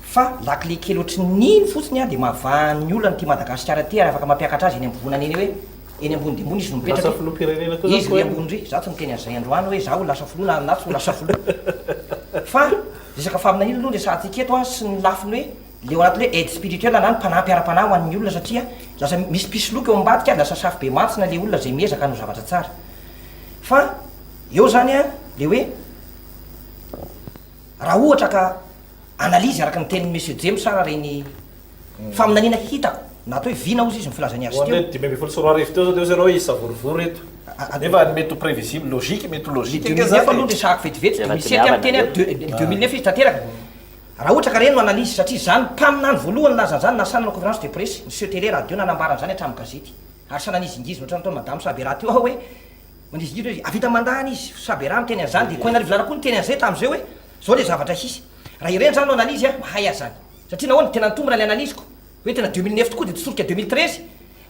fa lakile kely ohatry ny iny fotsiny an dia mahavaha ny olana ity Madagasikara ity ary afaka mampiakatra azy eny ambovonana eny hoe eny ambony dia ambony izy no mipetraka Lasa e. filoham-pirenena koa zany Izy ry Cohen. ambony ry, za tsy niteny an'izay androany hoe za ho lasa filoha na na tsy ho lasa filoha. Fa resaka faminaniana aloha no resahantsika eto an sy ny lafiny hoe Le ao anatin'ny hoe aide spirituelle na ny mpanampy ara-panahy ho an'ny olona satria lasa misy mpisoloky eo ambadika ary lasa safo be mantsina le olona izay miezaka hanao zavatra tsara. Fa eo zany an le hoe raha ohatra ka analyse araka ny tenin'i Monsieur James ara ireny faminaniana hitako na atao hoe vina hozy izy ny filazany azy Ho teo. an'ilay 2015 teo zao dia hozy ianao hisavorovoro eto. Nefa mety ho prévisible, logique, mety ho logique Deux ange mille neuf zany aloha e. no resahako vetivety, Efa deux mille tsy sept aho mihavana niteny eo. hoe deux mille neuf izy tanteraka. Raha ohatra ka ireny no analyse, satria za no mpaminany voalohany nilaza an'izany, nasaina nanao conférence de presse, niseho télé, radio nanambara an'izany hatramin'ny gazety. Ary sahy nanizingizina ohatran'ny nataon'i madame Sabera teo aho hoe, manizingizina hoe hahavita mandany izy, Sabera miteny an'izany, dia Kohen Arivolara koa niteny an'izay tamin'izay hoe, zao ilay zavatra hisy. Raha ireny izany no analyse an, mahay aho izany. Satria nahoana? Tena nitombina ilay analyse-ko. Hoe tena 2009 tokoa dia tsy tosika 2013.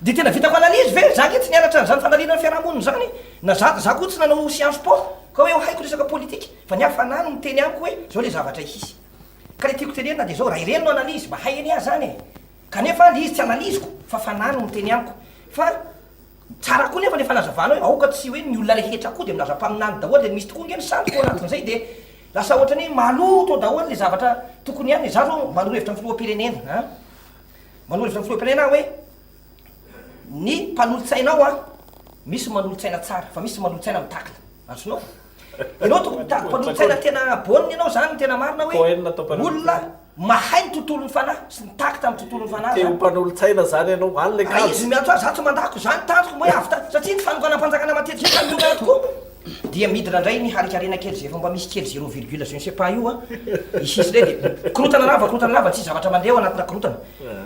Dia tena vitako analyse ve? Za ange tsy nianatra an'izany fandalinana fiarahamonina izany, na za, za koa tsy nanao science po, ka hoe haiko resaka politika. Fa ny ahy fanahy no miteny amiko hoe zao le zavatra hisy. Ka le tiako tenenina dia zao, raha ireny no analyse, mahay anie aho zany e! Kanefa le izy tsy analyse-ko. Fa fanahy no miteny amiko. Fa tsara koa nefa le fanazavana hoe aoka tsy hoe ny olona rehetra koa dia milaza mpaminany daholo dia misy tokoa nge ny sandoka ao anatin'izay dia lasa ohatran'ny hoe maloto ao daholo le zavatra tokony ihany e. Za zao manoro hevitra ny filoham-pirenena an, manoro hevitra ny filoham-pirenena aho hoe ny mpanolotsainao an, misy manolotsaina tsara fa misy manolotsaina mitakina. Azonao? Ianao tokony mitady mpanolotsaina tena bonne ianao zany ny tena marina hoe olona mahay ny tontolon'ny fanahy sy ny tact amin'ny tontolon'ny fanahy Te ho zany. mpanolotsaina zany ianao, any le Raha kajy. izy miantso ahy za tsy mandako, za ny tanjoko moa hoe avy satria ny fanonganam-panjakana matetika zay ka miongana tokoa dia midina indray ny harikarena kely zay efa mba misy kely zéro virgule je ne sais pas io an, hisy indray dia korontana lava korontana lava tsisy zavatra mandeha ao anatina korontana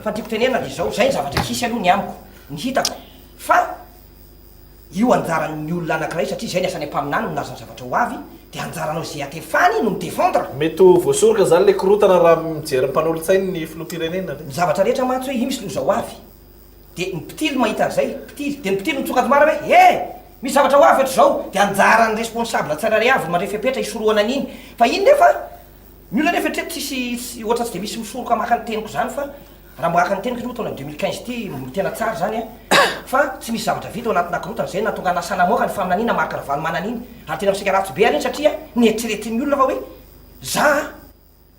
fa ny tiako tenenina dia izao, zay ny zavatra hisy aloha ny amiko, ny hitako fa Io anjaran'ny olona anakiray satria izay ny asan'ny mpaminany milaza ny zavatra ho avy dia anjaranao izay atefany no mi-defendre. Mety ho voasoroka izany ilay korontana raha mijery ny mpanolotsainy ny filoham-pirenena ve? Ny zavatra rehetra mantsy hoe io misy loza ho avy dia ny mpitily mahita an'izay, mpitily, dia ny mpitily mitsoka anjomara hoe he! Misy zavatra ho avy ohatr'izao dia anjaran'ny responsable tsirairay avy no mandray fepetra hisorohana an'iny fa iny nefa ny olona nefa eritrereto tsisy ohatra tsy dia misy misoroka maka ny teniko izany fa Raha mba haka ny teniko aloha taona 2015 ity mbola tena tsara izany an! Fa tsy misy zavatra vita ao anatina korontana izay nahatonga an'asa namoaka ny faminaniana Marc Ravalomanana iny ary tena misaika ratsy be ary iny satria neritreretin'ny olona fa hoe za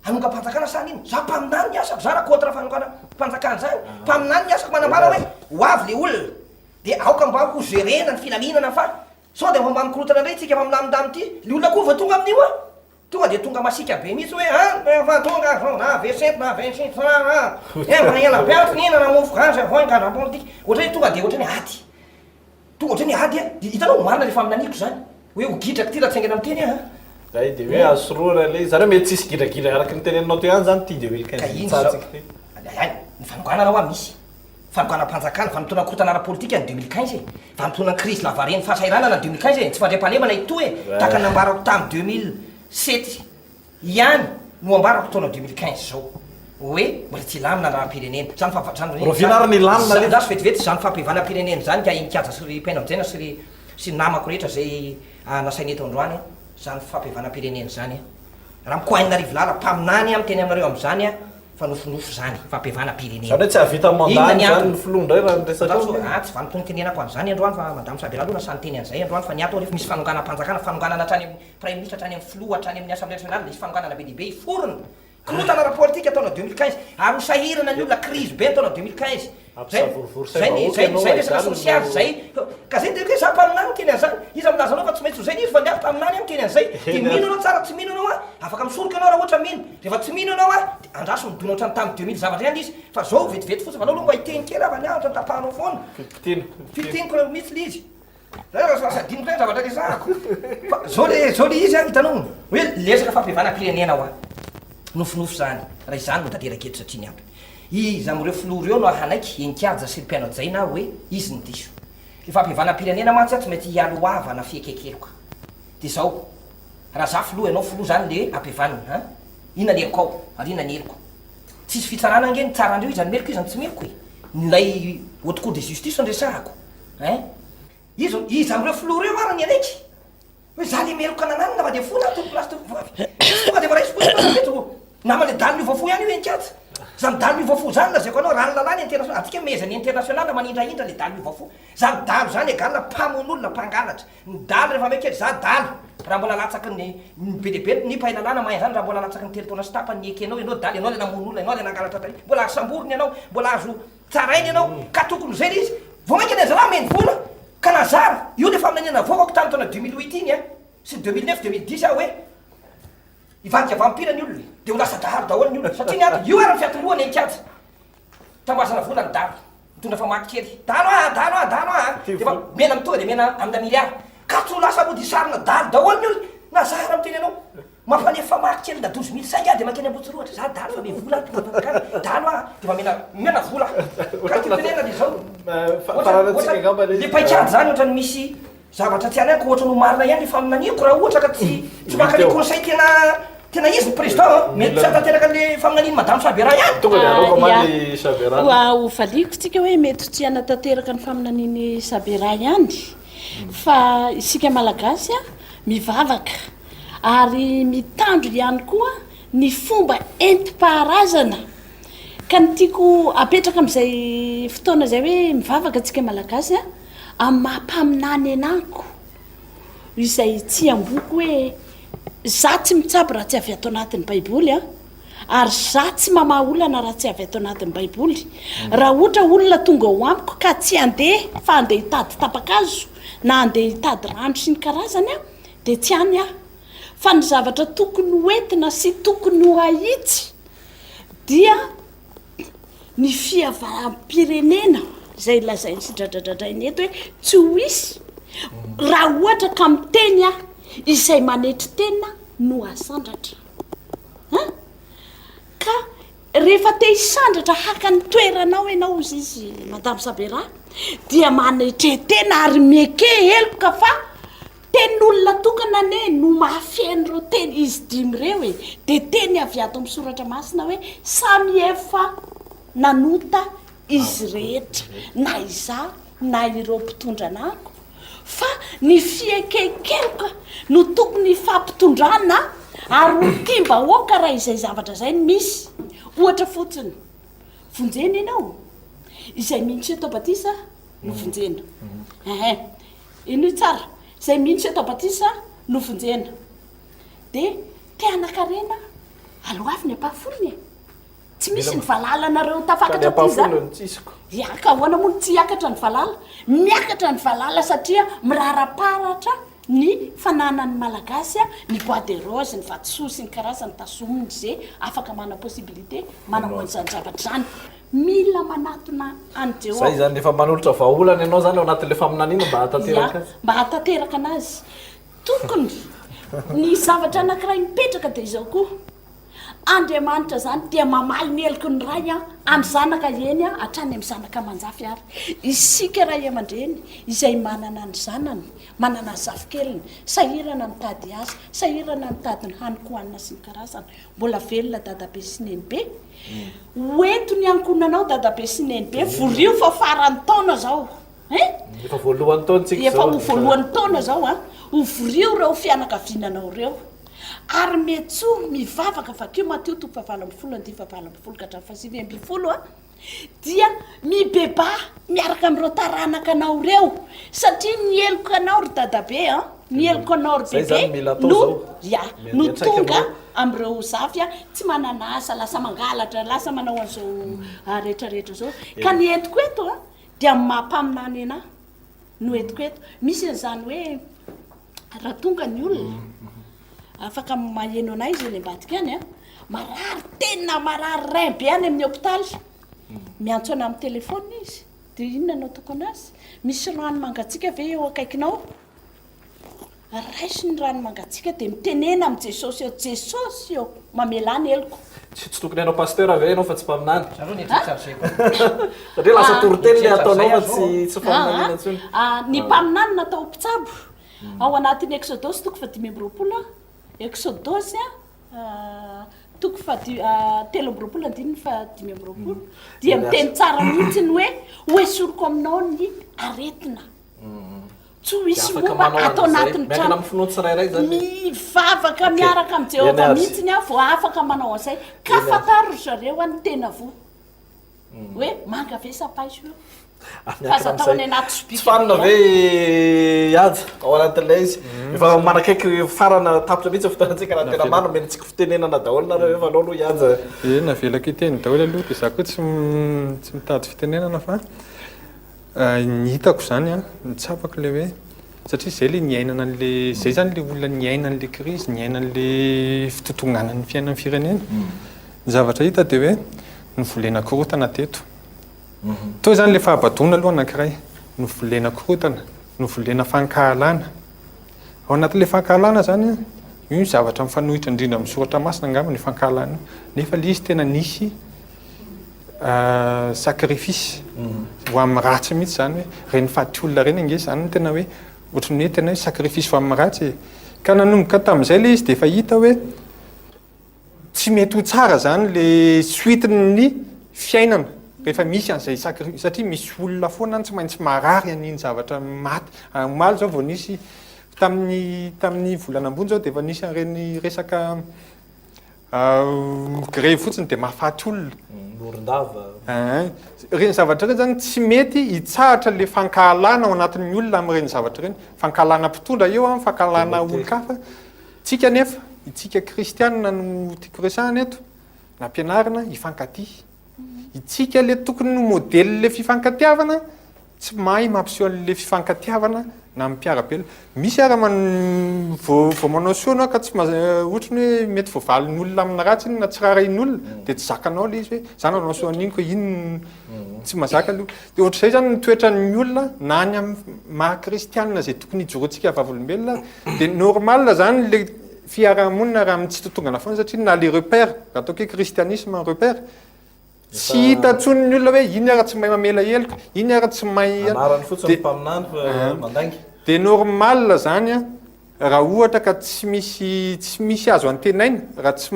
hanongam-panjakana sa an'inona? Za mpaminany ny asako, za raha contre fanonganam-panjakana izany, mpaminany ny asako manambara hoe ho avy le olona dia aoka mba ho gerena ny filaminana fa sao dia mba mikorontana indray tsika fa milamindamina ity, le olona koa vao tonga amin'io an! Tonga dia tonga masiaka be mihitsy hoe an! Rehefa tonga zao na vingt-sept na vingt-six an! Efa ela be aho tsy nihinana mofo gasy avy ao gadra politika. Ohatran'ny hoe tonga dia ohatran'ny hoe ady. Tonga ohatran'ny hoe ady an! Dia hitanao, marina ilay faminaniako izany. Hoe ho gidraka ity raha tsy haingana miteny aho an! Zay dia hoe azo sorohana ilay izy. Izany hoe mety tsy hisy gidragidra araka ny teneninao teo ihany izany ity Ka 2015 iny izao. tsahantsika ity. Hay, ny fanonganana hoa misy. Fanonganam-panjakana, vanim-potoana korontana ara-politika ny 2015 e! Vanim-potoana krizy lavareny fahasahiranana ny 2015 e! Tsy fandriampahalemana itoa e! Tahaka ny nambarako tamin'ny 2007 ihany no ambarako taona 2015 izao hoe mbola tsy hilamina ny raharaham-pirenena. Izany fa, izany, Rahoviana ary ny hilamina izany, andraso vetivety, izany fampihavanam-pirenena izany ka i Nikaja sy ry Paina Mijaina sy ry, sy ny namako rehetra izay nasaina eto androany, izany fampihavanam-pirenena izany, raha mikoainina Rivolala mpaminany aho miteny aminareo amin'izany aho, Fa nofinofy izany, fampihavanam-pirenena. Izany hoe tsy hahavita Inona mandat ny izany antony? ny filoha indray raha ny resaka eo Andraso, ve? ah, tsy vanim-pontenenako an'izany androany fa Madame Sabela aloha nasahy niteny an'izay androany fa ny ato rehefa misy fanonganam-panjakana, fanonganana hatrany amin'ny Praiminisitra, hatrany amin'ny filoha, hatrany amin'ny Assemblée nationale, hisy fanonganana be dia be hiforona. Korontana ara-politika taona 2015 ary ho sahirana ny olona, crise be ny taona 2015. Zay, Hampisavorovoro zay ny, saim-bahoaka zay, ianao zay raha resaka izany no. sosialy, zay, ka zay niteniko hoe za mpaminany miteny an'izany, iza milaza anao fa tsy maintsy ho zay ny izy fa ny ahy mpaminany aho miteny an'izay, dia Eny mino ary. anao tsara tsy mino anao aho, afaka misoroka ianao raha ohatra mino, rehefa tsy mino ianao aho, dia andraso midona ohatran'ny tamin'ny 2000 zavatra ihany izy, fa zao vetivety fotsiny fa aleo aloha mba hiteny kely aho fa ny ahy ohatran'ny tapahanao foana, Fitino, fitiniko mihitsy le izy. Zay raha lasa adinoko ihany zavatra resahako. Fa zao le zao le izy an, hitanao hoe le resaka fampihavanam-pirenena hoa. Nofinofy zany, raha izany no tanteraka eto satria ny antony. Iza amin'ireo filoha ireo no hanaiky Heninkaja sy ry mpihaino hajaina aho hoe izy no diso. Le fampihavanam-pirenena mantsy an tsy maintsy hialohavana fihekekeloka. De zao, raha za filoha ianao filoha zany le ampihavanina an, inona ny helokao ary inona ny heloko. Tsisy fitsarana ange ny tsara andreo iza ny meloka iza ny tsy meloka e. Ilay haute cour de justice no resahako. Hein? Iza, iza amin'ireo filoha ireo ary ny hanaiky? Hoe za le meloka nananina fa dia fona aho tompoko lahy sy tompoko vavy. Tsy tonga dia voaraisiko fotsiny fa vetivety vao. Namana le dalo miova fo ihany io Heninkaja. Zany dalo miova fo zany lazaiko anao raha ny lalàna international, antsika mehezan'ny international manindrahindra le dalo miova fo. Zany dalo zany egal mpamono olona, mpangalatra. Ny dalo rehefa maika kely, za dalo raha mbola latsaky ny, ny be dia be ny mpahay lalàna mahay an'zany raha mbola latsaky ny telo taona sy tapany ny ekenao ianao dalo, ianao le namono olona, ianao le nangalatra tary, mbola azo samborina ianao, mbola azo Tsaraina ianao ka tokony ho zay le izy. Vao mainka ny anzalahy omeny vola ka nazara. Io le faminaniana navoakako tamin'ny taona 2008 iny an, sy 2009, 2010 aho hoe hivadika vampire ny olona dia ho lasa dahalo daholo ny olona satria ny antony, io ary ny fiatombohany an-kianja. Tambazana vola ny dahalo, mitondra famaky kely, dahalo aa, dahalo aa, dahalo aa, dia efa mena tonga dia mena amina milliard. Ka tsy ho lasa mody hisarona dahalo daholo ny olona. Nazara miteny anao. Mampanefa famaky kely na douze mille saingy aho dia mankeny Ambohitsirohitra, za dalo fa me vola aho mpitondra fanjakana, dalo aho dia mba mena mena vola aho. Ka tiako tenenina dia zao, ohatra ohatra le paikady zany ohatrany misy zavatra tsy any amiko, ohatrany ho marina ihany le faminaniako raha ohatra ka tsy tsy maka le conseil tena tena izy ny président an, mety tsy hahatanteraka an'le faminanian'i madame Sabera ihany. Tonga dia aleoko Ya, hamaly Sabera. ho valiako tsika hoe mety tsy hanatanteraka ny faminanian'i Sabera ihany fa isika Malagasy mivavaka ary mitandro ihany koa ny fomba entim-paharazana. Ka ny tiako apetraka amin'izay fotoana izay hoe mivavaka antsika Malagasy a, amin'ny maha mpaminany anako izay tsy amboko hoe za tsy mitsabo raha tsy avy ato anatin'ny baiboly a, ary za tsy mamaha olana raha tsy avy ato anatin'ny baiboly. Raha ohatra olona tonga ao amiko ka tsy handeha fa handeha hitady tapa-kazo na handeha hitady rano sy ny karazany a, dia tsy any aho. Fa ny zavatra tokony ho entina sy tokony ho ahitsy dia ny fihavanam-pirenena izay lazainy sy dradradradrainy eto hoe tsy ho hisy raha ohatra ka miteny aho izay manetry tena no hasandratra. An! Ka rehefa te hisandratra haka ny toeranao ianao hozy izy Madame Sabera dia manetre tena ary mieke heloka fa Tenin'olona tokana anie no mahafeno ireo teny izy dimy ireo e! Dia teny avy ato amin'ny soratra masina hoe samy efa nanota izy rehetra, na izaho na ireo mpitondra anako, fa ny fieken-keloka no tokony hifampitondrana ary ho tiam-bahoaka raha izay zavatra izay no misy. Ohatra fotsiny, vonjena ianao, izay mino tsy atao batisa no vonjena. Ehe. Henoy tsara, izay mino sy atao batisa no vonjena. Dia te hanan-karena, aloavy ny ampahafolony e! Tsy misy ny valalanareo tafakatra aty izany. Ya, ka ahoana moa no tsy hiakatra ny valala? Miakatra ny valala satria miraraparatra ny fananan'ny Malagasy ny bois de rose, ny vatosoa sy ny karazany tazominy ze afaka manana possibilité manao an'izany zavatra izany. Mila manatona an'i Jehovah. Zay zany, efa manolotra vahaolana ianao zany ao anatin'ilay faminaniana mba hahatanteraka azy. Ya, mba hahatanteraka anazy. Tokony, ny zavatra anankiray mipetraka dia izao koa, Andriamanitra izany dia mamaly ny heloky ny ray amin'ny zanaka eny hatrany amin'ny zanaka aman-jafy ary. Isika ray aman-dreny izay manana ny zanany, manana ny zafikeliny, sahirana mitady asa, sahirana mitady ny hanin-kohanina sy ny karazany, mbola velona dadabe sy nenibe, Ho ento ny ankohonanao dadabe sy nenibe, vorio fa faran'ny taona zao hein! Efa voalohan'ny taona tsika izao. Efa ho voalohan'ny taona zao an! Ho vorio ireo fianakaviananao ireo. Ary miantsoa, mivavaka, vakio Matio toko fahavalo ambinifolo andininy fahavalo ambinifolo ka hatramin'ny fahasivy ambinifolo an! Dia mibebaha miaraka amin'ireo taranaka anao ireo satria ny heloka anao ry dadabe an, ny heloka anao ry bebe no ya no tonga amin'ireo zafy an, tsy manana asa, lasa mangalatra, lasa manao an'izao rehetra rehetra izao. Ka ny entiko eto an, dia amin'ny maha mpaminany anah no entiko eto. Misy an'izany hoe raha tonga ny olona, afaka maheno anay izy eny ambadika any an, marary tena marary rein be any amin'ny hopitaly, miantso anah amin'ny telephone izy, dia inona no ataoko anazy? Misy rano mangatsiaka ve eo akaikinao? Raiso ny rano mangatsiaka dia mitenena amin'i Jesosy eo, Jesosy ô, mamelà ny heloko. Tsy tokony hanao pasteur ve ianao fa tsy mpaminany? Za aloha nieritreritra an'izay koa. Satria lasa toriteny ilay ataonao fa tsy tsy faminaniana intsony. Ny mpaminany natao ho mpitsabo. Ao anatin'ny Eksodosy toko fahadimy amby roapolo, Eksodosy toko faha 23 andininy fahadimy amby roapolo dia miteny tsara mihitsy ny hoe ho esoriko aminao ny aretina. Tsy ho hisy momba ato anatin'ny trano. Mivavaka miaraka amin'i Jehovah mihitsy aho vao afaka manao an'izay. Ka fantaro ry zareo ny tena voa. Hoe manga ve sa paiso io? Fa aza atao any anaty sobika Tsy fanina ve i Haja ao anatin'ilay izy? Efa manakaiky farana tapitra mihitsy ny fotoanantsika raha tena marina, omentsika fitenenana daholo nareo efa alao aloha i Haja. Ie, navelako hiteny daholo aloha dia za koa tsy tsy mitady fitenenana fa ny hitako izany an, ny tsapako ilay hoe satria izay ilay niainana an'ilay, izay izany ilay olona niaina an'ilay krizy, niaina an'ilay fitotonganan'ny fiainan'ny firenena. Ny zavatra hita dia hoe novolena korontana teto. Teo izany ilay fahabadoana aloha anankiray, novolena korontana, novolena fankahalana. Ao anatin'ilay fankahalana izany an, io ny zavatra mifanohitra indrindra amin'ny soratra masina angamba ny fankahalana io. Nefa ilay izy tena nisy sacrifice ho amin'ny ratsy mihitsy izany hoe ireny faty olona ireny ange izany no tena hoe ohatran'ny hoe tena hoe sacrifice ho amin'ny ratsy e. Ka nanomboka tamin'izay ilay izy dia efa hita hoe Tsy mety ho tsara zany le suite ny fiainana rehefa misy an'izay sacrifice satria misy olona foana any tsy maintsy marary an'iny zavatra maty. Omaly zao vao nisy tamin'ny tamin'ny volana ambony zao dia efa nisy an'ireny resaka grevy fotsiny dia mahafaty olona. Morondava. Ein. Ireny zavatra ireny zany tsy mety hitsahatra le fankahalana ao anatin'ny olona amin'ireny zavatra ireny. Fankahalana mpitondra eo an, fankahalana olon-kafa. Tsika anefa, itsika kristianina no tiako resahana eto, nampianarina hifankatia. Itsika le tokony ho modèle fifankatiavana, tsy mahay mampiseho an'le fifankatiavana na amin'ny mpiara-belona. Misy ara man vao vao manao soa anao ka tsy ma- ohatry ny hoe mety voavalin'ny olona amina ratsy iny na tsy raharahian'olona dia tsy zakanao le izy hoe za nanao soa an'iny ko iny tsy mazaka aloha. Dia ohatr'izay zany ny toetran'ny olona na any amin'ny maha kristianina izay tokony hijoroantsika vavolombelona dia normal zany le fiarahamonina raha mitsitotongana foana satria na le repère, raha ataoko hoe christianisme ny repère, tsy hita intsony ny olona hoe iny ara tsy mahay mamela heloka, iny ara tsy mahay Anarany fotsiny ny mpaminany fa mandainga. Dia normal zany an, raha ohatra ka tsy misy tsy misy azo antenaina raha tsy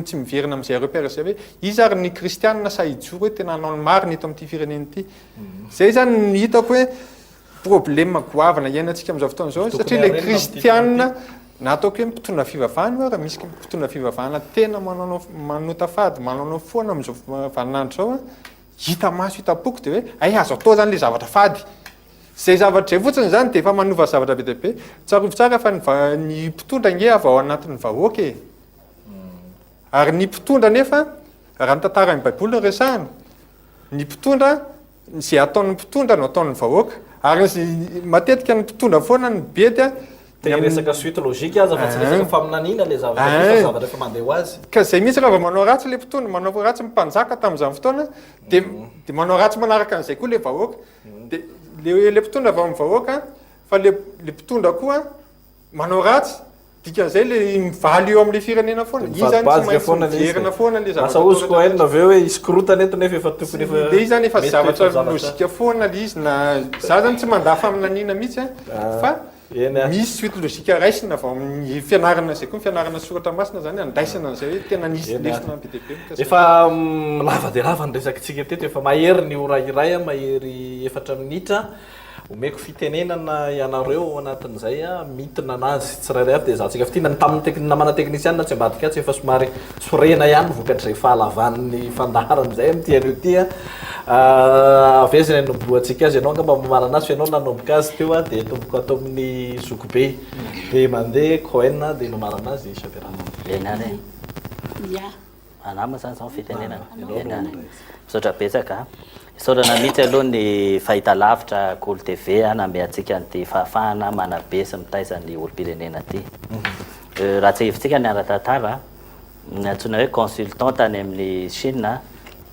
tsy miverina amin'izay repère izay hoe iza ary ny kristianina sahy hijoro hoe tena hanao ny marina eto amin'ity firenena ity. Izay zany no hitako hoe problème goavana iainantsika amin'izao fotoana izao satria ilay kristianina na ataoko hoe mpitondra fivavahana io ary misy mpitondra fivavahana tena manaonao manota fady manaonao foana amin'izao vaninandro izao an, hita maso hita poko dia hoe hay azo atao zany ilay zavatra fady. Izay zavatra izay fotsiny izany dia efa manova zavatra be dia be. Tsarovy tsara fa ny ny mpitondra ange avy ao anatin'ny vahoaka e. Ary ny mpitondra nefa raha ny tantaran'ny baiboly no resahana, ny mpitondra Izay ataon'ny mpitondra no ataon'ny vahoaka. Ary ny matetika ny mpitondra foana no bedy a. Te hiresaka suite logique aza fa tsy resaka faminaniana ilay zavatra io fa zavatra efa mandeha ho azy. Ka izay mihitsy raha vao manao ratsy ilay mpitondra, manao ratsy ny mpanjaka tamin'izany fotoana dia dia manao ratsy manaraka an'izay koa ilay vahoaka. Dia ilay ilay mpitondra avy amin'ny vahoaka fa ilay ilay mpitondra koa manao ratsy Dikan'izay le mivaly eo amin'le firenena foana. Iny zany tsy maintsy miverina foana le zavatra. Lasa ozy koa hainona avy eo hoe hisy korotana eto nefa efa tokony efa. Le izy zany efa zavatra lojika foana le izy na za zany tsy mandà faminaniana mihitsy an fa misy suite logique raisina avy ao amin'ny fianarana izay koa ny fianarana soratra masina zany andraisana an'izay hoe tena nisy lesona be dia be mikasika. Efa lava dia lava ny resakitsika teto, efa mahery ny ora iray, mahery efatra minitra. Omeko fitenenana ianareo ao anatin'izay mintina anazy tsirairay avy dia ezahantsika fintinina. Ny tamin'ny tek- namana teknisianina tsy ambadika atsy efa somary sorena ihany vokatr'izay fahalavan'ny fandaharana izay amin'ity anio ity. Avy aiza ny hanombohantsika azy? Ianao angamba mamarana azy fa ianao nanomboka azy teo dia atomboko ato amin'ny zokibe. Dia mandeha Cohen dia mamarana azy Chaperana. Eny ary e. Ya. Anah moa zany zao ny fitenenana. Eny ary. Misaotra betsaka a. Isaorana mihitsy aloha ny fahitalavitra Kolo TV nanome antsika an'ity fahafahana manabe sy mitaiza ny olom-pirenena ity. Raha tsiahivintsika ny ara-tantara, ny antsoina hoe consultant tany amin'ny Chine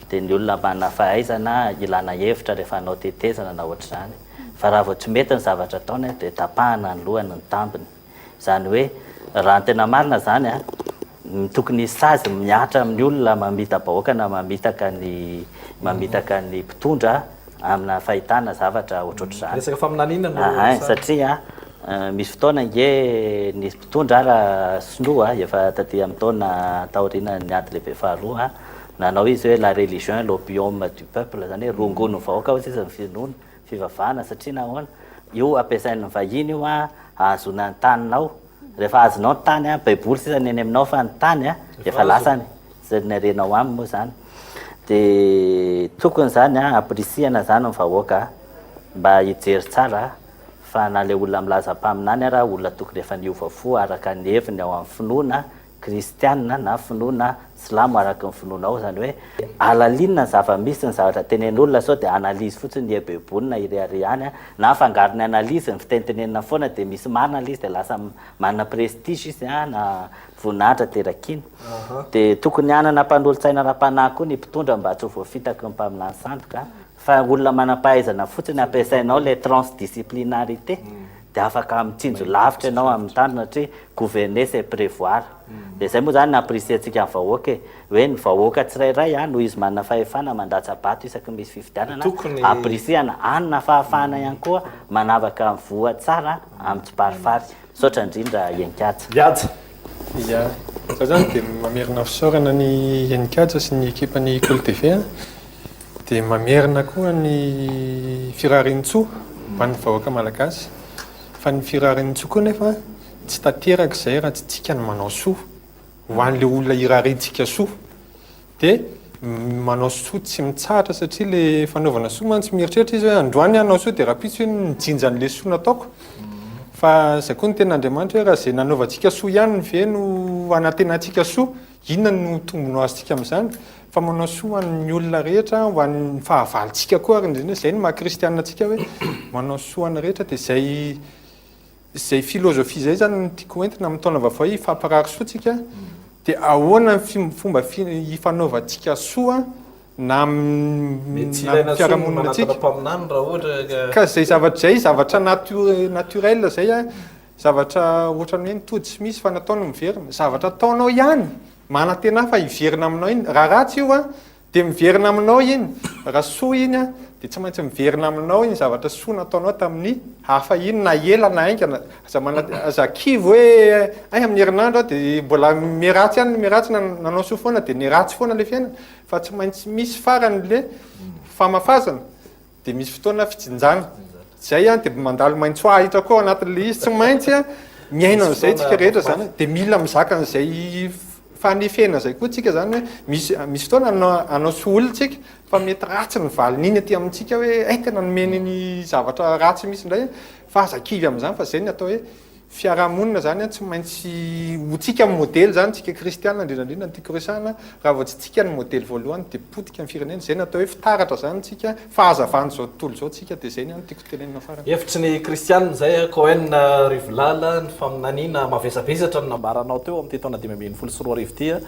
dia ny olona manana fahaizana ilana hevitra rehefa hanao tetezana na ohatr'izany. Fa raha vao tsy mety ny zavatra ataony dia tapahana ny lohany ny tambiny. Izany hoe raha ny tena marina izany an, tokony hisy sazy mihatra amin'ny olona mamita-bahoaka na mamitaka ny mamitaka ny mpitondra amina fahitana zavatra ohatrohatr'izany. Resaka faminaniana no Ahay, resahana. satria misy fotoana ange nisy mpitondra ara sinoa efa taty amin'ny taona taorianan'ny ady lehibe faharoa, nanao izy hoe la religion est l'opium du peuple, izany hoe rongony ny vahoaka hozy izy ny finoana. fivavahana satria nahoana? Io ampiasain'ny vahiny io an ahazoana ny taninao, rehefa azonao ny tany an, baiboly sisa ny eny aminao fa ny tany an efa lasany, sy ny harenao aminy moa zany, de tokony zany an ampirisihana zany ny vahoaka mba hijery tsara fa na le olona milaza mpaminany ara olona tokony efa niova fo araka ny heviny ao amin'ny finoana kristianina na finoana silamo araka ny finoanao, izany hoe alalinina ny zava-misy ny zavatra tenen'olona sao dia analyse fotsiny ny ebebonina ireharehany na afangaro ny analyse ny fitenitenenina foana dia misy marina ilay izy dia lasa manana prestige izy na voninahitra aterak'iny. Dia tokony hanana mpanolotsaina ara-panahy koa ny mpitondra mba tsy ho voafitaky ny mpaminany sandoka fa olona manam-pahaizana fotsiny ampiasainao ilay transdisciplinarité dia afaka mitsinjo lavitra ianao amin'ny tanjona satria gouverner c'est prévoir. Dia izay moa izany no ampirisihantsika ny vahoaka e, hoe ny vahoaka tsirairay a, noho izy manana fahefana mandatsa-bato isaky ny misy fifidianana, ampirisihana hanana fahafahana ihany koa manavaka ny voa tsara amin'ny tsiparifary. Misaotra indrindra Heninkaja. Mihaja. Ia. Za zany dia mamerina fisaorana an'i Heninkaja sy ny ekipan'ny Kolo TV a. Dia mamerina koa ny firarian-tsoa ho an'ny vahoaka malagasy. Fa ny firarian-tsoa koa nefa tsy tanteraka izay raha tsy tsika no manao soa ho an'ilay olona irariantsika soa. Dia manao soa tsy mitsahatra satria le fanaovana soa mantsy mieritreritra izy hoe androany aho hanao soa dia rahampitso iny mijinja an'le soa nataoko. Fa izay koa ny tenin'Andriamanitra hoe raha izay nanaovantsika soa ihany ve no anantenantsika soa, inona no tombony ho azontsika amin'izany? Fa manao soa ho an'ny olona rehetra, ho an'ny fahavalontsika koa ary indrindra, izay no maha kristianina antsika hoe manao soa ho an'ny rehetra dia izay Izay philosophie izay izany no tiako ho entina amin'ny taona vaovao hifampirary soa tsika dia ahoana ny fomba hifanaovantsika soa na amin'ny fiarahamonina tsika. Ka izay zavatra izay zavatra naturel izay a, zavatra ohatran'ny hoe ny tody tsy misy fa ny atao no miverina, zavatra ataonao ihany manantena fa hiverina aminao iny, raha ratsy io a Dia miverina aminao iny. Raha soa iny an, dia tsy maintsy miverina aminao iny zavatra soa nataonao tamin'ny hafa iny na ela na haingana. Aza mana- aza kivy hoe hay amin'ny herinandro aho dia mbola miharatsy ihany ny miharatsy na nanao soa foana dia niharatsy foana ilay fiainana. Fa tsy maintsy misy farany ilay famafazana. Dia misy fotoana fijinjana. Zay an, dia mandalo maitso ahitra koa ao anatin'ilay izy. Tsy maintsy an, miaina an'izay tsika rehetra zany. Dia mila mizaka an'izay fanefena izay koa tsika zany hoe misy misy fotoana hanao hanao soa olona tsika fa mety ratsy ny valin'iny aty amintsika hoe hay tena nomeny ny zavatra ratsy mihitsy indray fa aza kivy amin'izany fa zay ny atao hoe Fiarahamonina zany an tsy maintsy ho tsika ny modely zany tsika kristiana indrindra indrindra no tiako resahana, raha vao tsy tsika ny modely voalohany dia potika ny firenena, zay no atao hoe fitaratra zany tsika, fahazavan'izao tontolo izao tsika dia zay ny ahy no tiako tenenina farany. Hevitry ny kristianina izay a, Cohen Rivolala, ny faminaniana mavesabesatra no nambaranao teo amin'ity taona 2015 ity a.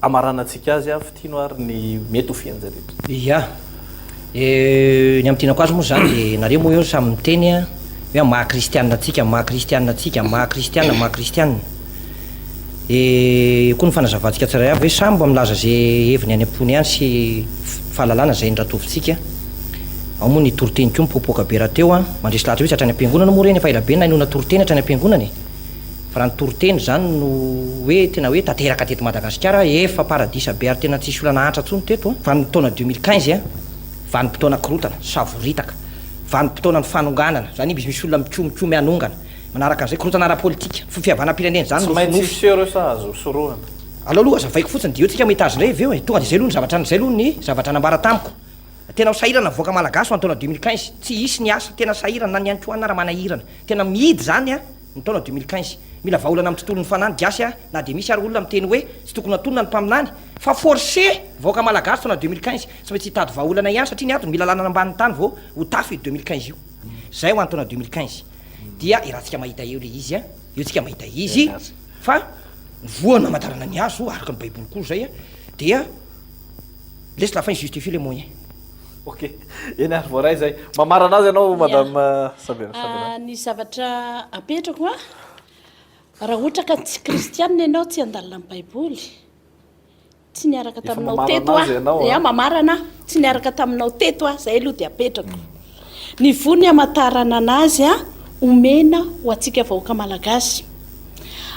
Hamaranantsika azy aho fitino ary ny mety ho fianjy rehetra. Ia. Ny amintinako azy moa izany dia nareo moa eo samy miteny hoe amin'ny maha kristianina antsika, amin'ny maha kristianina antsika, amin'ny maha kristianina, amin'ny maha kristianina. Eo koa ny fanazavantsika tsirairay avy hoe samy mba milaza izay heviny any am-pony ihany sy fahalalana izay niratovintsika. Ao moa ny toriteny koa mipoapoaka be rahateo an, mandresy lahatra mihitsy hatrany am-piangonana moa ireny efa elabe nahenoana toriteny hatrany am-piangonana e. Fa raha ny toriteny izany no hoe tena hoe tanteraka teto Madagasikara, efa paradisa be ary tena tsisy olana antra intsony teto an! Vanim-potoana 2015 an, vanim-potoana korontana, savoritaka, vanim-potoana ny fanonganana, izany hoe misy olona mikomikomy hanongana, manaraka an'izay korontana ara-politika, fihavanam-pirenena izany Tsy maintsy nofinofy. hiseho ireo sa azo sorohana? Aleo aloha hazavaiko fotsiny dia eo tsika mahita azy indray avy eo e! Tonga dia izay aloha ny zavatra izay aloha ny zavatra nambara tamiko. Tena ho sahirana ny vahoaka malagasy ho an'ny taona 2015, tsy hisy ny asa, tena sahirana na ny ihany koa anona raha manahirana, tena mihidy izany an! ny taona 2015. Mila vahaolana amin'ny tontolon'ny fanahy ny gasy a! na dia misy ary olona miteny hoe tsy tokony hatonina ny mpaminany fa forcé vahoaka malagasy taona 2015 tsy maintsy hitady vahaolana ihany satria ny antony mila lalana ambanin'ny tany vao ho tafy io 2015 io. Zay ho an'ny taona 2015 dia iarahantsika mahita eo le izy a! eo tsika mahita izy fa ny voa no hamantarana ny hazo araka ny baiboly koa zay a! dia laisse la fin justifie les moyens. Ok, eny ary voaray izay. Mamarana azy ianao madame Sabina. Ah, ny zavatra apetrako an, raha ohatra ka tsy kristianina ianao tsy handalina ny baiboly, tsy niaraka Efa taminao mamarana teto azy aho, ianao ya an. mamarana aho, tsy niaraka taminao teto aho, izay aloha dia apetrako. Ny voa ny hamantarana anazy an, omena ho antsika vahoaka malagasy.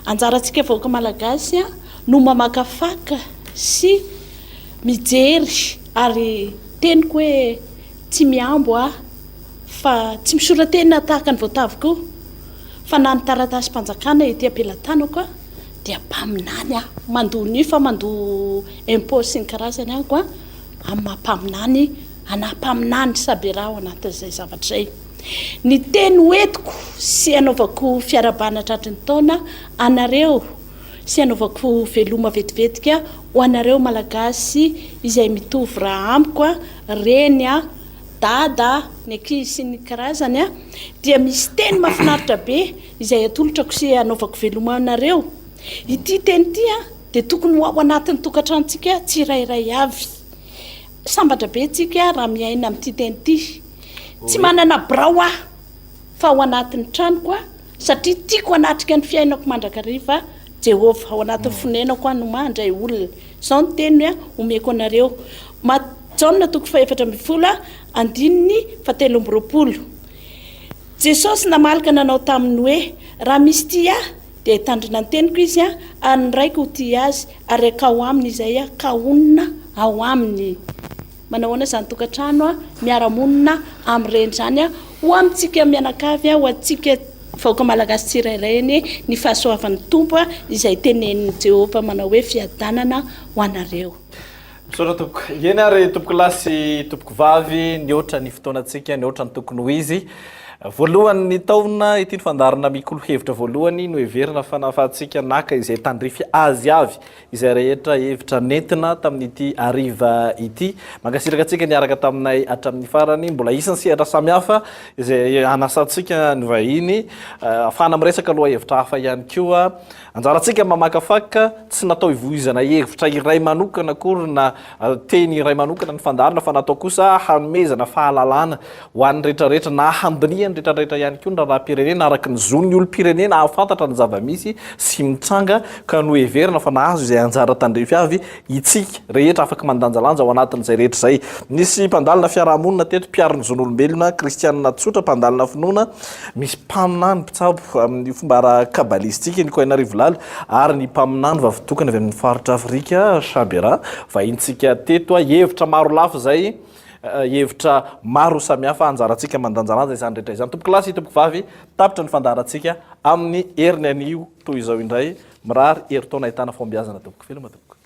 Anjarantsika vahoaka malagasy an, no mamakafaka sy mijery ary teniko hoe tsy mihambo aho fa tsy misora-tena tahaka ny voatavo koa fa na ny taratasim-panjakana ety am-pelatanako dia mpaminany aho, mandoa nif aho, mandoa impôt sy ny karazany aho koa amin'ny maha mpaminany anah, mpaminany Sabera ao anatin'izay zavatra izay. Ny teny hoentiko sy hanaovako fiarahabana tratry ny taona anareo sy hanaovako veloma vetivetika ho anareo Malagasy izay mitovy ra amiko a, reny a, dada a, ny ankizy sy ny karazany a, dia misy teny mahafinaritra be izay atolotrako sy hanaovako veloma anareo. Ity teny ity a, dia tokony ho ao anatin'ny tokantranontsika tsirairay avy. Sambatra be tsika raha miaina amin'ity teny ity. Tsy manana birao aho fa ao anatin'ny tranoko aho. Satria tiako hanatrika ny fiainako mandrakariva Jehovah, ao anatin'ny fonenako aho no mandray olona. Izao ny teniny omeko anareo. Mat. Jaona toko fahefatra ambin'ny folo andininy fahatelo amby 20. Jesosy namaly ka nanao taminy hoe, Raha misy tia Ahy, dia hitandrina ny teniko izy, ary ny Raiko ho tia azy, ary hankao aminy izahay ka honina ao aminy. Manao ahoana izany tokantrano miara-monina amin'ireny izany? Ho amintsika mianakavy, ho antsika vahoaka malagasy tsirairay anie ny fahasoavan'ny Tompo izay tenenin'i Jehovah manao hoe fiadanana ho anareo. Misaotra tompoko. Eny ary tompoko lahy sy tompoko vavy, nihoatra ny fotoanantsika, nihoatra ny tokony ho izy. Voalohan'ny taona ity ny fandaharana mikolo hevitra voalohany noheverina fa nahafahantsika naka izay tandrify azy avy izay rehetra hevitra nentina tamin'ity hariva ity. Mankasitraka antsika niaraka taminay hatramin'ny farany. Mbola hisy ny sehatra samihafa izay hanasantsika ny vahiny ahafahana miresaka lohahevitra hafa ihany koa. Anjarantsika mamakafaka, tsy natao hivoizana hevitra iray manokana akory na teny iray manokana ny fandaharana fa natao kosa hanomezana fahalalana ho an'ny rehetrarehetra na handinihan'ny rehetrarehetra ihany koa ny raharaham-pirenena araka ny zon'ny olom-pirenena hahafantatra ny zava-misy sy mitranga ka noheverina fa nahazo izay anjara tandrify avy itsika rehetra afaka mandanjalanja ao anatin'izay rehetra izay. Nisy mpandalina fiarahamonina teto, mpiaro ny zon'olombelona, kristianina tsotra, mpandalina finoana, misy mpaminany mpitsabo amin'ny fomba ara-kabalistika, ny Koinarivolala, ary ny mpaminany vavitokana avy amin'ny faritra Afrika, Shabera, vahintsika teto. Hevitra marolafy izay, hevitra maro samihafa, anjarantsika mandanjalanja izany rehetra izany. Tompokolahy sy tompokovavy, tapitra ny fandaharantsika amin'ny heriny anio toy izao indray. Mirary herintaona ahitana fahombiazana tompoko. Veloma tompoko.